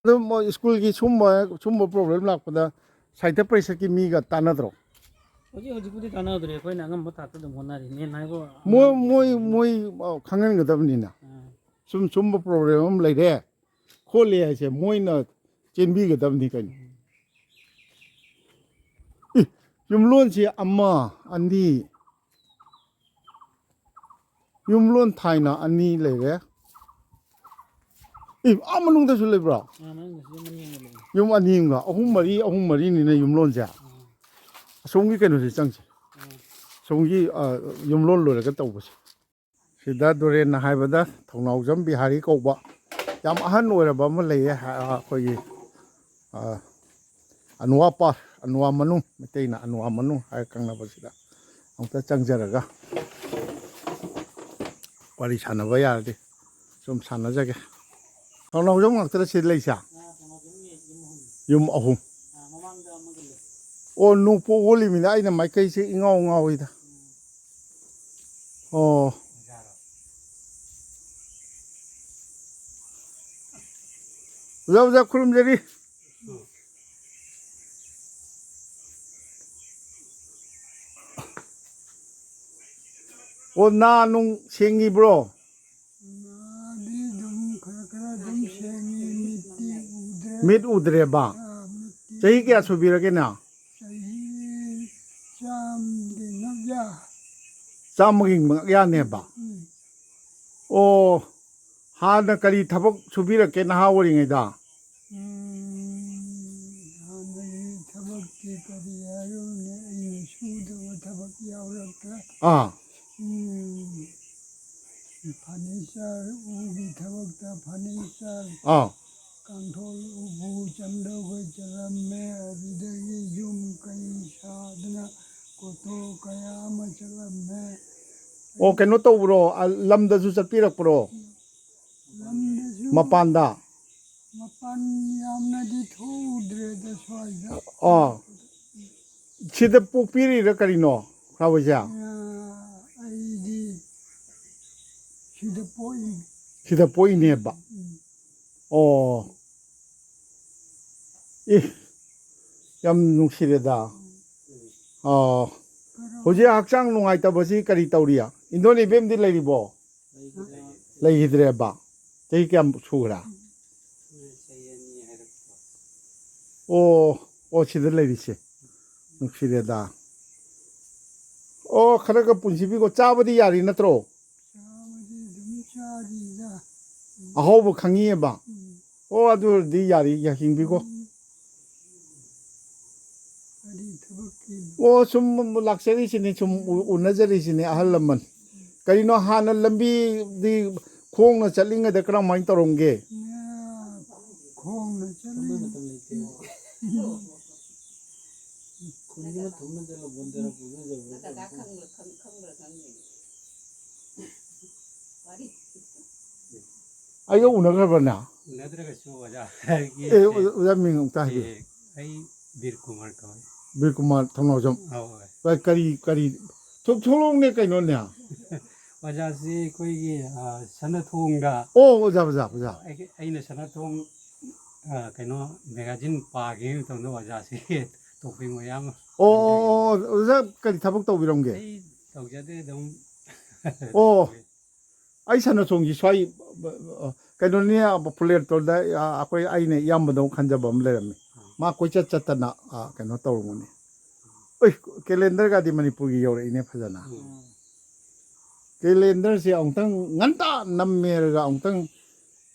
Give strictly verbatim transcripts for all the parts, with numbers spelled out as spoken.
ꯑꯗꯨꯝ ꯃꯣꯏ ꯁ꯭ꯀꯨꯜꯒꯤ ꯁꯨꯝꯕ, ꯁꯨꯝꯕ ꯄ꯭ꯔꯣꯕ꯭ꯂꯦꯝ ꯂꯥꯛꯄꯗ ꯁꯥꯍꯤꯇ꯭ꯌ ꯄꯔꯤꯁꯠꯀꯤ ꯃꯤꯒ ꯇꯥꯟꯅꯗ꯭ꯔꯣ? ꯍꯧꯖꯤꯛ ꯍꯧꯖꯤꯛꯄꯨꯗꯤ ꯇꯥꯟꯅꯗ꯭ꯔꯦ, ꯑꯩꯈꯣꯏꯅ ꯑꯉꯝꯕ ꯊꯥꯛꯇ ꯑꯗꯨꯝ ꯍꯣꯠꯅꯔꯤ꯫ ꯃꯦꯟ ꯍꯥꯏꯕꯨ ꯃꯣꯏ, ꯃꯣꯏ, ꯃꯣꯏ, ꯑ, ꯈꯪꯍꯟꯒꯗꯕꯅꯤꯅ꯫ ꯑꯥ꯫ ꯁꯨꯝ ꯁꯨꯝꯕ ꯄ꯭ꯔꯣꯕ꯭ꯂꯦꯝ ꯑꯃ ꯂꯩꯔꯦ ꯈꯣꯠꯂꯦ ꯍꯥꯏꯁꯦ ꯃꯣꯏꯅ ꯆꯦꯟꯕꯤꯒꯗꯕꯅꯤ ꯀꯩꯅꯣ꯫ ꯎꯝ꯫ ꯏ, ꯌꯨꯝꯂꯣꯟꯁꯤ ꯑꯃ, ꯑꯅꯤ, ꯌꯨꯝꯂꯣꯟ ꯊꯥꯏꯅ ꯑꯅꯤ ꯂꯩꯔꯦ꯫ ꯏ, ꯑꯥ ꯃꯅꯨꯡꯗꯁꯨ ꯂꯩꯕ꯭ꯔꯣ? ꯑꯥ, ꯃꯅꯨꯡꯗꯁꯨ ꯌꯨꯝ ꯑꯅꯤ ꯑꯃ ꯂꯩ꯫ ꯌꯨꯝ ꯑꯅꯤ ꯑꯃꯒ, ꯑꯍꯨꯝ ꯃꯔꯤ, ꯑꯍꯨꯝ ꯃꯔꯤꯅꯤꯅ ꯌꯨꯝꯂꯣꯟꯁꯦ꯫ ꯑꯥ꯫ ꯑꯁꯣꯝꯒꯤ ꯀꯩꯅꯣꯁꯦ ꯆꯪꯁꯦ꯫ ꯑꯥ꯫ ꯑꯁꯣꯝꯒꯤ, ꯑ, ꯌꯨꯝꯂꯣꯟ ꯂꯣꯏꯔꯒ ꯇꯧꯕꯁꯦ꯫ ꯁꯤꯗ ꯗꯣꯔꯦꯟꯅ ꯍꯥꯏꯕꯗ ꯊꯧꯅꯥꯎꯖꯝ ꯕꯤꯍꯥꯔꯤ ꯀꯧꯕ ꯌꯥꯝ ꯑꯍꯟ ꯑꯣꯏꯔꯕ ꯑꯃ ꯂꯩꯌꯦ, ꯑ, ꯑꯩꯈꯣꯏꯒꯤ, ꯑ, ꯑꯅꯨꯋꯥ ꯄꯥꯔ, ꯑꯅꯨꯋꯥ ꯃꯅꯨꯡ, ꯃꯩꯇꯩꯅ ꯑꯅꯨꯋꯥ ꯃꯅꯨꯡ ꯍꯥꯏꯔ ꯈꯪꯅꯕꯁꯤꯗ ꯑꯃꯨꯛꯇ ꯆꯪꯖꯔꯒ ꯋꯥꯔꯤ ꯁꯥꯟꯅꯕ ꯌꯥꯔꯗꯤ ꯁꯨꯝ ꯁꯥꯟꯅꯖꯒꯦ꯫ ꯊꯧꯅꯥꯎꯖꯝ ꯉꯥꯛꯇꯔ ꯁꯤ ꯂꯩꯁꯦ? ꯌꯨꯝ ꯑꯍꯨꯝ꯫ ꯑꯣ, ꯅꯣꯡꯄꯣꯛ ꯑꯣꯜꯂꯤꯃꯤꯅ ꯑꯩꯅ ꯃꯥꯏꯀꯩꯁꯦ ꯏꯉꯥꯎ ꯉꯥꯎꯋꯤꯗ꯫ ꯑꯣ꯫ ꯑꯣꯖꯥ, ꯑꯣꯖꯥ, ꯈꯨꯔꯨꯝꯖꯔꯤ꯫ ꯑꯣ, ꯅꯥ ꯅꯨꯡ ꯁꯦꯡꯉꯤꯕ꯭ꯔꯣ? ꯅꯥꯗꯤ ꯑꯗꯨꯝ ꯈꯔ ꯈꯔ ꯑꯗꯨꯝ ꯁꯦꯡꯉꯤ, ꯃꯤꯠꯇꯤ ꯎꯗ꯭ꯔꯦ꯫ ꯃꯤꯠ ꯎꯗ꯭ꯔꯦꯕ? ꯑꯥ, ꯃꯤꯠꯇꯤ ꯆꯍꯤ ꯀꯌꯥ ꯎꯗ꯭ꯔꯦ꯫ ꯁꯨꯕꯤꯔꯒꯦ ꯅꯥ? ꯆꯍꯤ ꯆꯥꯝꯒꯤ ꯉꯛꯌꯥ꯫ ꯆꯥꯝꯃꯒꯤ ꯉꯛꯌꯥꯅꯦꯕ? ꯎꯝ꯫ ꯑꯣ, ꯍꯥꯟꯅ ꯀꯔꯤ ꯊꯕꯛ ꯁꯨꯕꯤꯔꯛꯀꯦ ꯅꯍꯥ ꯑꯣꯏꯔꯤꯉꯩꯗ? ꯎꯝ, ꯍꯥꯟꯅꯒꯤ ꯊꯕꯛꯇꯤ ꯀꯔꯤ ꯍꯥꯏꯔꯨꯅꯤ, ꯑꯩꯅ ꯁꯨꯗꯕ ꯊꯕꯛ ꯌꯥꯎꯔꯛꯇ꯭ꯔꯦ꯫ ꯑꯥ꯫ ꯎꯝ, ꯐꯔꯅꯤꯆꯔ, ꯎꯒꯤ ꯊꯕꯛꯇ ꯐꯔꯅꯤꯆꯔ, ꯑꯥ꯫ ꯀꯥꯡꯊꯣꯜ ꯎꯄꯨ ꯆꯟꯗꯧꯈꯩ ꯆꯜꯂꯝꯃꯦ, ꯑꯗꯨꯗꯒꯤ ꯌꯨꯝ ꯀꯩ ꯁꯥꯗꯅ ꯀꯣꯊꯣ ꯀꯌꯥ ꯑꯃ ꯆꯠꯂꯝꯃꯦ꯫ ꯑꯣ, ꯀꯩꯅꯣ ꯇꯧꯕ꯭ꯔꯣ? ꯑ, ꯂꯝꯗꯁꯨ ꯆꯠꯄꯤꯔꯛꯄ꯭ꯔꯣ? ꯂꯝꯗꯁꯨ ꯃꯄꯥꯟꯗ? ꯃꯄꯥꯟ ꯌꯥꯝꯅꯗꯤ ꯊꯣꯛꯎꯗ꯭ꯔꯦꯗ ꯁ꯭ꯋꯥꯏꯗ꯫ ꯑꯥ꯫ ꯁꯤꯗ ꯄꯣꯛꯄꯤꯔꯤꯔꯥ ꯀꯔꯤꯅꯣ, ꯈ꯭ꯔꯥꯎ ꯍꯣꯏꯁꯦ? ꯑꯩꯗꯤ ꯁꯤꯗ ꯄꯣꯛꯏ꯫ ꯁꯤꯗ ꯄꯣꯛꯏꯅꯦꯕ? ꯎꯝ꯫ ꯑꯣ꯫ ꯑꯦ, ꯌꯥꯝ ꯅꯨꯡꯁꯤꯔꯦꯗ꯫ ꯑꯣ꯫ ꯍꯧꯖꯤꯛ ꯍꯛꯆꯥꯡ ꯅꯨꯡꯉꯥꯏꯇꯕꯁꯤ ꯀꯔꯤ ꯇꯧꯔꯤ? ꯏꯟꯗꯣꯟ ꯏꯕꯦꯝꯗꯤ ꯂꯩꯔꯤꯕꯣ? ꯂꯩꯈꯤꯗ꯭ꯔꯦꯕ? ꯆꯍꯤ ꯀꯌꯥꯝ ꯁꯨꯈ꯭ꯔꯦ? ꯑꯣ, ꯑꯣ, ꯁꯤꯗ ꯂꯩꯔꯤꯁꯦ꯫ ꯅꯨꯡꯁꯤꯔꯦꯗ꯫ ꯑꯣ, ꯈꯔꯒ ꯄꯨꯟꯁꯤꯕꯤꯀꯣ꯫ ꯆꯥꯕꯗꯤ ꯌꯥꯔꯤ ꯅꯠꯇ꯭ꯔꯣ? ꯆꯥꯕꯗꯤ ꯑꯗꯨꯝ ꯆꯥꯔꯤꯗ꯫ ꯑꯍꯥꯎꯕ ꯈꯪꯉꯤꯑꯕ? ꯎꯝ꯫ ꯑꯣ, ꯑꯗꯨ ꯑꯣꯏꯔꯗꯤ ꯌꯥꯔꯤ, ꯌꯥ-, ꯍꯤꯡꯕꯤꯀꯣ꯫ ꯎꯝ꯫ ꯀꯔꯤ ꯊꯕꯛꯀꯤ? ꯑꯣ, ꯁꯨꯝ ꯂꯥꯛꯆꯔꯤꯁꯤꯅꯤ, ꯁꯨꯝ ꯎ-, ꯎꯅꯖꯔꯤꯁꯤꯅꯤ, ꯑꯍꯜ ꯂꯃꯟ꯫ ꯀꯔꯤꯅꯣ, ꯍꯥꯟꯅ ꯂꯝꯕꯤꯗꯤ ꯈꯣꯡꯅ ꯆꯠꯂꯤꯉꯩꯗ ꯀꯔꯝꯍꯥꯏꯅ ꯇꯧꯔꯝꯒꯦ? ꯉꯥ ꯈꯣꯡꯅ ꯆꯠꯂꯤ꯫ ꯑꯩꯒ ꯎꯅꯈ꯭ꯔꯕꯅꯦ? ꯑꯩꯒ ꯎꯅꯈ꯭ꯔꯕꯅꯦ? ꯎꯅꯗ꯭ꯔꯒꯁꯨ ꯑꯣꯖꯥ, ꯑꯩꯒꯤ ꯑꯦ, ꯁꯦ-, ꯑꯣꯖꯥ, ꯑꯣꯖꯥ ꯃꯤꯡ ꯑꯝꯇ ꯍꯥꯏꯕꯤꯌꯨ꯫ ꯑꯦ, ꯑꯩ ꯕꯤꯔ ꯀꯨꯃꯥꯔ ꯀꯧꯏ꯫ ꯕꯤꯔ ꯀꯨꯃꯥꯔ ꯊꯧꯅꯥꯎꯖꯝ꯫ ꯑꯧ, ꯍꯣꯏ꯫ ꯀ-, ꯀꯔꯤ, ꯀꯔꯤ? ꯊꯣꯛ-, ꯊꯣꯛꯂꯛꯎꯅꯦ ꯀꯩꯅꯣꯅꯦ꯫ ꯑꯣꯖꯥꯁꯤ ꯑꯩꯈꯣꯏꯒꯤ, ꯑ, ꯁꯅꯥꯊꯣꯡꯗ ꯑꯣ, ꯑꯣꯖꯥ, ꯑꯣꯖꯥ, ꯑꯣꯖꯥ꯫ ꯑꯩꯒꯤ, ꯑꯩꯅ ꯁꯅꯥꯊꯣꯡ, ꯑ, ꯀꯩꯅꯣ, ꯃꯦꯒꯥꯖꯤꯟ ꯄꯥꯒꯦ ꯃꯇꯝꯗ ꯑꯣꯖꯥꯁꯤ ꯇꯣꯄꯤꯛ ꯃꯌꯥꯝ ꯑꯃ ꯑꯣ, ꯑꯣ, ꯍꯥꯏꯖꯒꯦ꯫ ꯑꯣ, ꯑꯣꯖꯥ ꯀꯔꯤ ꯊꯕꯛ ꯇꯧꯕꯤꯔꯝꯒꯦ? ꯑꯩ ꯇꯧꯖꯗꯦ, ꯑꯗꯨꯝ ꯑꯣ꯫ ꯑꯩ ꯁꯅꯥꯊꯣꯡꯁꯤ ꯁ꯭ꯋꯥꯏ, ꯑ, ꯀꯩꯅꯣꯅꯤ, ꯐꯨꯂꯦꯟꯇꯣꯜꯗ, ꯑ, ꯑꯩꯈꯣꯏ, ꯑꯩꯅ ꯏꯌꯥꯝꯕꯗꯧ ꯈꯟꯖꯕ ꯑꯃ ꯂꯩꯔꯝꯃꯤ꯫ ꯃꯥ ꯀꯣꯏꯆꯠ ꯆꯠꯇꯅ, ꯑ, ꯀꯩꯅꯣ ꯇꯧꯔꯝꯒꯅꯤ꯫ ꯑꯩ ꯀꯦꯂꯦꯟꯗꯔꯒꯗꯤ ꯃꯅꯤꯄꯨꯔꯒꯤ ꯌꯧꯔꯛꯏꯅꯦ ꯐꯖꯅ꯫ ꯎꯝ꯫ ꯀꯦꯂꯦꯟꯗꯔꯁꯦ ꯑꯃꯨꯛꯇꯪ ꯉꯟꯇꯥ ꯅꯝꯃꯦꯔꯒ ꯑꯃꯨꯛꯇꯪ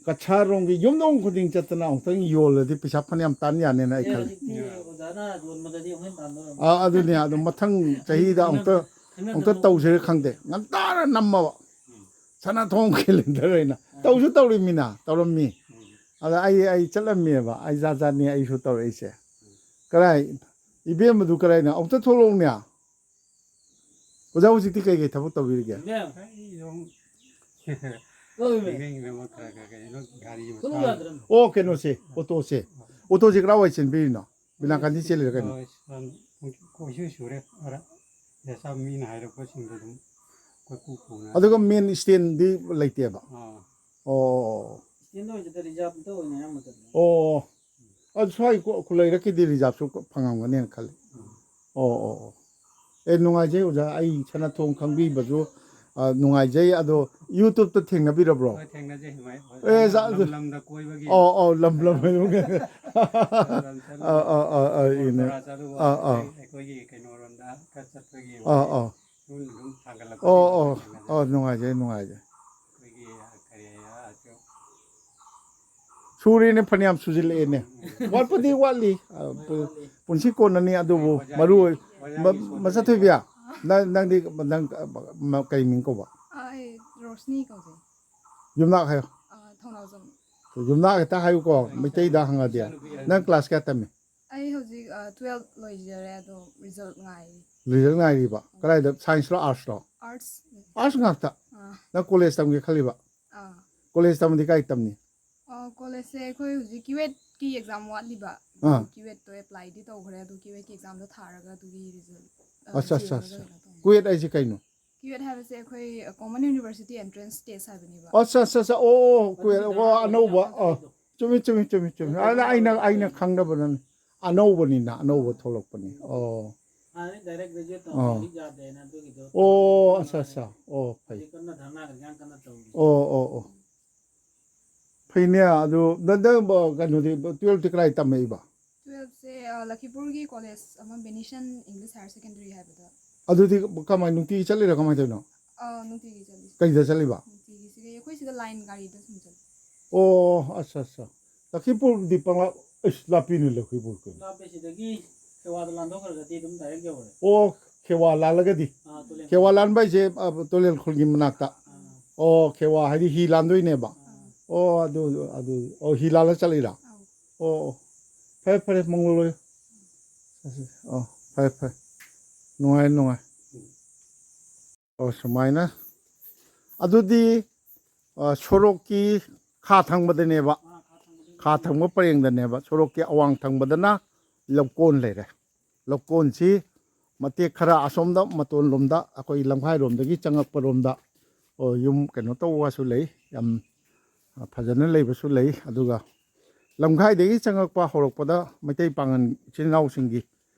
ꯀꯁꯥꯔꯣꯝꯒꯤ ꯌꯨꯝꯊꯣꯡ ꯈꯨꯗꯤꯡ ꯆꯠꯇꯅ ꯑꯃꯨꯛꯇꯪ ꯌꯣꯜꯂꯗꯤ ꯄꯩꯁꯥ ꯐꯅꯌꯥꯝ ꯇꯥꯟ ꯌꯥꯅꯦꯅ ꯑꯩ ꯑꯦ, ꯈꯜꯂꯤ꯫ ꯍꯧꯖꯤꯛꯇꯤ ꯑꯣꯖꯥꯅ ꯌꯣꯟꯕꯗꯗꯤ ꯑꯃꯨꯛ ꯍꯦꯟꯅ ꯇꯥꯟꯗꯣꯏꯔꯝꯅꯤ꯫ ꯑꯥ, ꯑꯗꯨꯅꯦ, ꯑꯗꯨ ꯃꯊꯪ ꯆꯍꯤꯗ ꯈꯪꯅ-, ꯑꯃꯨꯛꯇ, ꯈꯪꯅꯗꯕ ꯑꯃꯨꯛꯇ ꯃꯑꯣꯡꯗ꯫ ꯇꯧꯁꯤꯔ ꯈꯪꯗꯦ꯫ ꯉꯟꯇꯥꯅ ꯅꯝꯃꯕ꯫ ꯎꯝ꯫ ꯁꯅꯥꯊꯣꯡ ꯀꯦꯂꯦꯟꯗꯔ ꯑꯣꯏꯅ꯫ ꯑꯥ꯫ ꯇꯧꯁꯨ ꯇꯧꯔꯤꯃꯤꯅ, ꯇꯧꯔꯝꯃꯤ꯫ ꯎꯝ꯫ ꯑꯗ ꯑꯩ, ꯑꯩ ꯆꯠꯂꯝꯃꯦꯕ꯫ ꯑꯩ ꯖꯥꯠ ꯖꯥꯠꯅꯤ ꯑꯩꯁꯨ ꯇꯧꯔꯛꯏꯁꯦ꯫ ꯎꯝ꯫ ꯀꯔꯥꯏ, ꯏꯕꯦꯝꯃꯗꯨ ꯀꯔꯥꯏꯅꯣ? ꯑꯃꯨꯛꯇ ꯊꯣꯛꯂꯛꯎꯅꯦ꯫ ꯑꯣꯖꯥ ꯍꯧꯖꯤꯛꯇꯤ ꯀꯩꯀꯩ ꯊꯕꯛ ꯇꯧꯕꯤꯔꯤꯒꯦ? ꯏꯕꯦꯝ꯫ ꯑꯩ ꯑꯗꯨꯝ ꯂꯧ ꯏꯕꯦꯝ꯫ ꯅꯤꯡꯉꯩ ꯅꯤꯡꯉꯩ ꯈꯔ ꯈꯔ ꯀꯩꯅꯣ ꯒꯥꯔꯤ ꯊꯣꯛꯂꯛꯎ ꯃꯆꯥ ꯌꯥꯗ꯭ꯔꯝ꯫ ꯑꯣ, ꯀꯩꯅꯣꯁꯦ, ꯑꯣꯇꯣꯁꯦ꯫ ꯑꯣꯇꯣꯁꯦ ꯀꯔꯥꯏꯋꯥꯏ ꯆꯦꯟꯕꯤꯔꯤꯅꯣ? ꯕꯤꯅꯥ ꯒꯥꯟꯙꯤ ꯆꯦꯜꯂꯤꯔ ꯀꯩꯅꯣ? ꯑꯣ, ꯁꯣꯝ ꯀꯣꯏꯁꯨ ꯁꯨꯔꯦ꯫ ꯑꯔ-, ꯌꯥꯆꯥ ꯃꯤꯅ ꯍꯥꯏꯔꯛꯄꯁꯤꯡꯗꯣ ꯑꯗꯨꯝ ꯀꯣꯏꯄꯨ ꯄꯨꯅ꯫ ꯑꯗꯨꯒ ꯃꯦꯟ ꯏꯁꯇꯦꯟꯗꯤ ꯂꯩꯇꯦꯕ꯫ ꯑꯥ꯫ ꯑꯣ ꯏꯁꯇꯦꯟꯗ ꯑꯣꯏꯅ ꯔꯤꯖꯥꯕꯇ ꯑꯣꯏꯅ ꯑꯌꯥꯝꯕ ꯆꯠꯂꯦ꯫ ꯑꯣ ꯑꯗꯨ ꯁ꯭ꯋꯥꯏ ꯀꯣ- ꯈꯨꯂꯩꯔꯛꯀꯤꯗꯤ ꯔꯤꯖꯥꯕꯁꯨ ꯐꯪꯉꯝꯒꯅꯦꯅ ꯈꯜꯂꯤ꯫ ꯑꯣ ꯑꯣ ꯑꯣ꯫ ꯑꯦ ꯅꯨꯡꯉꯥꯏꯖꯩ ꯑꯣꯖꯥ, ꯑꯩ ꯁꯅꯥꯊꯣꯡ ꯈꯪꯕꯤꯕꯁꯨ ꯑ, ꯅꯨꯡꯉꯥꯏꯖꯩ꯫ ꯑꯗꯣ ꯌꯨꯇ꯭ꯌꯨꯕꯇ ꯊꯦꯡꯅꯕꯤꯔꯕ꯭ꯔꯣ? ꯍꯣꯏ, ꯊꯦꯡꯅꯖꯩ ꯍꯣꯏ, ꯍꯣꯏ, ꯑꯦ, ꯂꯝ ꯖꯥ- ꯂꯝ ꯂꯝꯗ ꯀꯣꯏꯕꯒꯤ꯫ ꯑꯣ ꯑꯣ ꯂꯝ ꯂꯝ ꯑꯣ ꯂꯝ ꯆꯠꯂꯨꯕ, ꯑꯣ ꯑꯣ ꯑꯣ ꯏꯅꯦ꯫ ꯃꯣꯟꯗꯣꯔꯥ ꯆꯠꯂꯨꯕ, ꯑꯥ, ꯑꯥ꯫ ꯑꯗꯩ ꯑꯩꯈꯣꯏꯒꯤ ꯀꯩꯅꯣꯔꯣꯝꯗ ꯈꯔ ꯆꯠꯄꯒꯤ ꯑꯥ ꯑꯥ꯫ ꯁꯨꯝ ꯑꯗꯨꯝ ꯊꯥꯒꯠꯂꯛꯄ ꯑꯣ ꯑꯣ ꯊꯦꯡꯅꯖꯩ꯫ ꯑꯣ ꯅꯨꯡꯉꯥꯏꯖꯩ ꯅꯨꯡꯉꯥꯏꯖꯩ꯫ ꯑꯩꯈꯣꯏꯒꯤ ꯀꯔꯤ ꯍꯥꯏ-, ꯁꯨꯔꯦꯅꯦ, ꯐꯅꯌꯥꯝ ꯁꯨꯖꯤꯜꯂꯛꯑꯦꯅꯦ꯫ ꯋꯥꯠꯄꯗꯤ ꯋꯥꯠꯂꯤ꯫ ꯑ, ꯄꯨ- ꯄꯨꯟꯁꯤ ꯀꯣꯟꯅꯅꯤ ꯑꯗꯨꯕꯨ ꯃꯔꯨ ꯑꯣꯏ ꯃ- ꯃꯆꯥꯊꯣꯏꯕꯤ, ꯅꯪ ꯅꯪꯗꯤ ꯅꯪ ꯑ, ꯀꯩ ꯃꯤꯡ ꯀꯧꯕ? ꯑꯩ ꯔꯣꯁꯅꯤ ꯀꯧꯖꯩ꯫ ꯌꯨꯝꯅꯥꯛ ꯍꯥꯏꯌꯣ꯫ ꯑ, ꯊꯧꯅꯥꯎꯖꯝ꯫ ꯌꯨꯝꯅꯥꯛ ꯍꯦꯛꯇ ꯍꯥꯏꯌꯨꯀꯣ, ꯃꯩꯇꯩꯗ ꯍꯪꯉꯗꯤ꯫ ꯅꯪ ꯀ꯭ꯂꯥꯁ ꯀꯌꯥ ꯇꯝꯃꯤ? ꯑꯩ ꯍꯧꯖꯤꯛ ꯑ, ꯇꯨꯋꯦꯜꯞ ꯂꯣꯏꯖꯔꯦ, ꯑꯗꯣ ꯔꯤꯖꯜ ꯉꯥꯏꯔꯤ꯫ ꯔꯤꯖꯜ ꯉꯥꯏꯔꯤꯕ? ꯀꯗꯥꯏꯗ, ꯁꯥꯏꯟꯁꯂꯣ ꯑꯥꯔꯠꯁꯂꯣ? ꯑꯥꯔꯠꯁ꯫ ꯑꯥꯔꯠꯁ ꯉꯥꯛꯇ? ꯑꯥ, ꯅꯪ ꯀꯣꯂꯦꯖ ꯇꯝꯒꯦ ꯈꯜꯂꯤꯕ? ꯑꯥ꯫ ꯀꯣꯂꯦꯖ ꯇꯝꯃꯗꯤ ꯀꯥꯏ ꯇꯝꯅꯤ? ꯑ, ꯀꯣꯂꯦꯖꯁꯦ ꯑꯩꯈꯣꯏ ꯍꯧꯖꯤꯛ ꯀ꯭ꯌꯨꯑꯦꯠꯀꯤ ꯑꯦꯛꯖꯥꯝ ꯋꯥꯠꯂꯤꯕ꯫ ꯑꯥ꯫ ꯀ꯭ꯌꯨꯑꯦꯠꯇꯣ ꯑꯦꯄ꯭ꯂꯥꯏꯗꯤ ꯇꯧꯈ꯭ꯔꯦ, ꯑꯗꯣ ꯀ꯭ꯌꯨꯑꯦꯠꯀꯤ ꯑꯦꯛꯖꯥꯝꯗꯣ ꯊꯥꯔꯒ ꯑꯗꯨꯒꯤ ꯔꯤꯖꯜ ꯑꯠꯆꯥ, ꯑꯠꯆꯥ, ꯑꯠꯆꯥ꯫ ꯀ꯭ꯌꯨꯑꯦꯠ ꯍꯥꯏꯁꯦ ꯀꯩꯅꯣ? ꯀ꯭ꯌꯨꯑꯦꯠ ꯍꯥꯏꯕꯁꯦ ꯑꯩꯈꯣꯏ ꯀꯣꯃꯟ ꯌꯨꯅꯤꯚꯔꯁꯤꯇꯤ ꯑꯦꯟꯇ꯭ꯔꯦꯟꯁ ꯇꯦꯁ ꯍꯥꯏꯕꯅꯦꯕ꯫ ꯑꯠꯆꯥ ꯑꯠꯆꯥ ꯑꯠꯆꯥ꯫ ꯑꯣ ꯑꯣ, ꯀ꯭ꯌꯨꯑꯦꯠ꯫ ꯑꯣ, ꯑꯅꯧꯕ꯫ ꯑꯥ, ꯆꯨꯝꯃꯤ ꯆꯨꯝꯃꯤ ꯆꯨꯝꯃꯤ ꯆꯨꯝꯃꯤ꯫ ꯑꯗ ꯑꯩꯅ ꯑꯩꯅ ꯈꯪꯗꯕꯅꯅꯤ꯫ ꯑꯅꯧꯕꯅꯤꯅ, ꯑꯅꯧꯕ ꯊꯣꯛꯂꯛꯄꯅꯤ꯫ ꯑꯣ꯫ ꯍꯥꯟꯅꯗꯤ ꯗꯥꯏꯔꯦꯛ ꯒ꯭ꯔꯦꯖꯨꯑꯦꯠ ꯑꯣ꯫ ꯇꯧꯕꯗꯤ ꯌꯥꯗꯦꯅ ꯑꯗꯨꯒꯤꯗꯣ ꯑꯣ ꯑꯠꯆꯥ ꯑꯠꯆꯥ꯫ ꯑꯣ ꯐꯩ꯫ ꯍꯧꯖꯤꯛ ꯀꯟꯅ ꯙꯔꯅꯥꯒ ꯌꯥꯝ ꯀꯟꯅ ꯇꯧꯔꯤ꯫ ꯑꯣ ꯑꯣ ꯑꯣ꯫ ꯐꯩꯅꯦ꯫ ꯑꯗꯨ ꯅꯪ ꯅꯪ ꯀꯩꯅꯣꯗꯤ, ꯇꯨꯋꯦꯜꯐꯇꯤ ꯀꯗꯥꯏ ꯇꯝꯃꯛꯏꯕ? ꯇꯨꯋꯦꯜꯐꯁꯦ ꯑ, ꯂꯈꯤꯄꯨꯔꯒꯤ ꯀꯣꯂꯦꯖ ꯑꯃ ꯕꯦꯅꯤꯁꯟ ꯏꯪꯂꯤꯁ ꯍꯥꯌꯔ ꯁꯦꯀꯦꯟꯗꯔꯤ ꯍꯥꯏꯕꯗ꯫ ꯑꯗꯨꯗꯤ ꯀꯃꯥꯏ, ꯅꯨꯡꯇꯤꯒꯤ ꯆꯠꯂꯤꯔꯥ ꯀꯃꯥꯏꯅ ꯇꯧꯔꯤꯅꯣ? ꯑ, ꯅꯨꯡꯇꯤꯒꯤ ꯆꯠꯂꯤ꯫ ꯀꯩꯗ ꯆꯠꯂꯤꯕ? ꯅꯨꯡꯇꯤꯒꯤ ꯁꯤꯗ ꯑꯩꯈꯣꯏ ꯁꯤꯗ ꯂꯥꯏꯟ ꯒꯥꯔꯤꯗ ꯁꯨꯝ ꯆꯠꯂꯤ꯫ ꯑꯣ ꯑꯠꯆꯥ ꯑꯠꯆꯥ꯫ ꯂꯈꯤꯄꯨꯔꯗꯤ ꯄꯪꯂꯥꯞ, ꯑꯩꯁ ꯂꯥꯞꯄꯤꯅꯦ ꯂꯈꯤꯄꯨꯔ ꯀꯩꯅꯣ꯫ ꯂꯥꯞꯄꯦ, ꯁꯤꯗꯒꯤ ꯈꯦꯋꯥꯗ ꯂꯥꯟꯊꯣꯛꯈ꯭ꯔꯒꯗꯤ ꯑꯗꯨꯝ ꯗꯥꯏꯔꯦꯛ ꯌꯧꯔꯦ꯫ ꯑꯣ ꯈꯦꯋꯥ ꯂꯥꯜꯂꯒꯗꯤ꯫ ꯑꯥ, ꯇꯨꯂꯦꯟ꯫ ꯈꯦꯋꯥ ꯂꯥꯟꯕ ꯍꯥꯏꯁꯦ ꯑ, ꯇꯨꯔꯦꯜ ꯈꯨꯜꯒꯤ ꯃꯅꯥꯛꯇ꯫ ꯑꯥ, ꯑꯣ ꯈꯦꯋꯥ ꯍꯥꯏꯗꯤ ꯍꯤ ꯂꯥꯟꯗꯣꯏꯅꯦꯕ꯫ ꯑꯥ꯫ ꯑꯣ ꯑꯗꯨ ꯑꯗꯨ ꯑꯣ ꯍꯤ ꯂꯥꯜꯂ ꯆꯠꯂꯤꯔꯥ? ꯑꯧ꯫ ꯑꯣ ꯑꯣ ꯐꯔꯦ ꯐꯔꯦ ꯃꯪꯂꯣꯏ꯫ ꯑꯣ ꯐꯔꯦ ꯐꯔꯦ ꯅꯨꯡꯉꯥꯏ ꯅꯨꯡꯉꯥꯏ꯫ ꯑꯣ ꯁꯨꯃꯥꯏꯅ ꯑꯗꯨꯗꯤ ꯑ, ꯁꯣꯔꯣꯛꯀꯤ ꯈꯥ ꯊꯪꯕꯗꯅꯦꯕ꯫ ꯈꯥ ꯊꯪꯕ ꯄꯔꯦꯡꯗꯅꯦꯕ꯫ ꯁꯣꯔꯣꯛꯀꯤ ꯑꯋꯥꯡ ꯊꯪꯕꯗꯅ ꯂꯧꯀꯣꯟ ꯂꯩꯔꯦ꯫ ꯂꯧꯀꯣꯟꯁꯤ ꯃꯇꯦꯛ ꯈꯔ ꯑꯁꯣꯝꯗ ꯃꯇꯣꯟ ꯂꯣꯝꯗ, ꯑꯩꯈꯣꯏ ꯂꯝꯈꯥꯏꯔꯣꯝꯗꯒꯤ ꯆꯪꯉꯛꯄ ꯔꯣꯝꯗ, ꯑꯣ, ꯌꯨꯝ ꯀꯩꯅꯣ ꯇꯧꯕꯁꯨ ꯂꯩ, ꯌꯥꯝ, ꯑ, ꯐꯖꯅ ꯂꯩꯕꯁꯨ ꯂꯩ꯫ ꯑꯗꯨꯒ ꯂꯝꯈꯥꯏꯗꯒꯤ ꯆꯪꯉꯛꯄ ꯍꯧꯔꯛꯄꯗ ꯃꯩꯇꯩ ꯄꯥꯉꯟ ꯏꯆꯤꯟ ꯏꯅꯥꯎꯁꯤꯡꯒꯤ,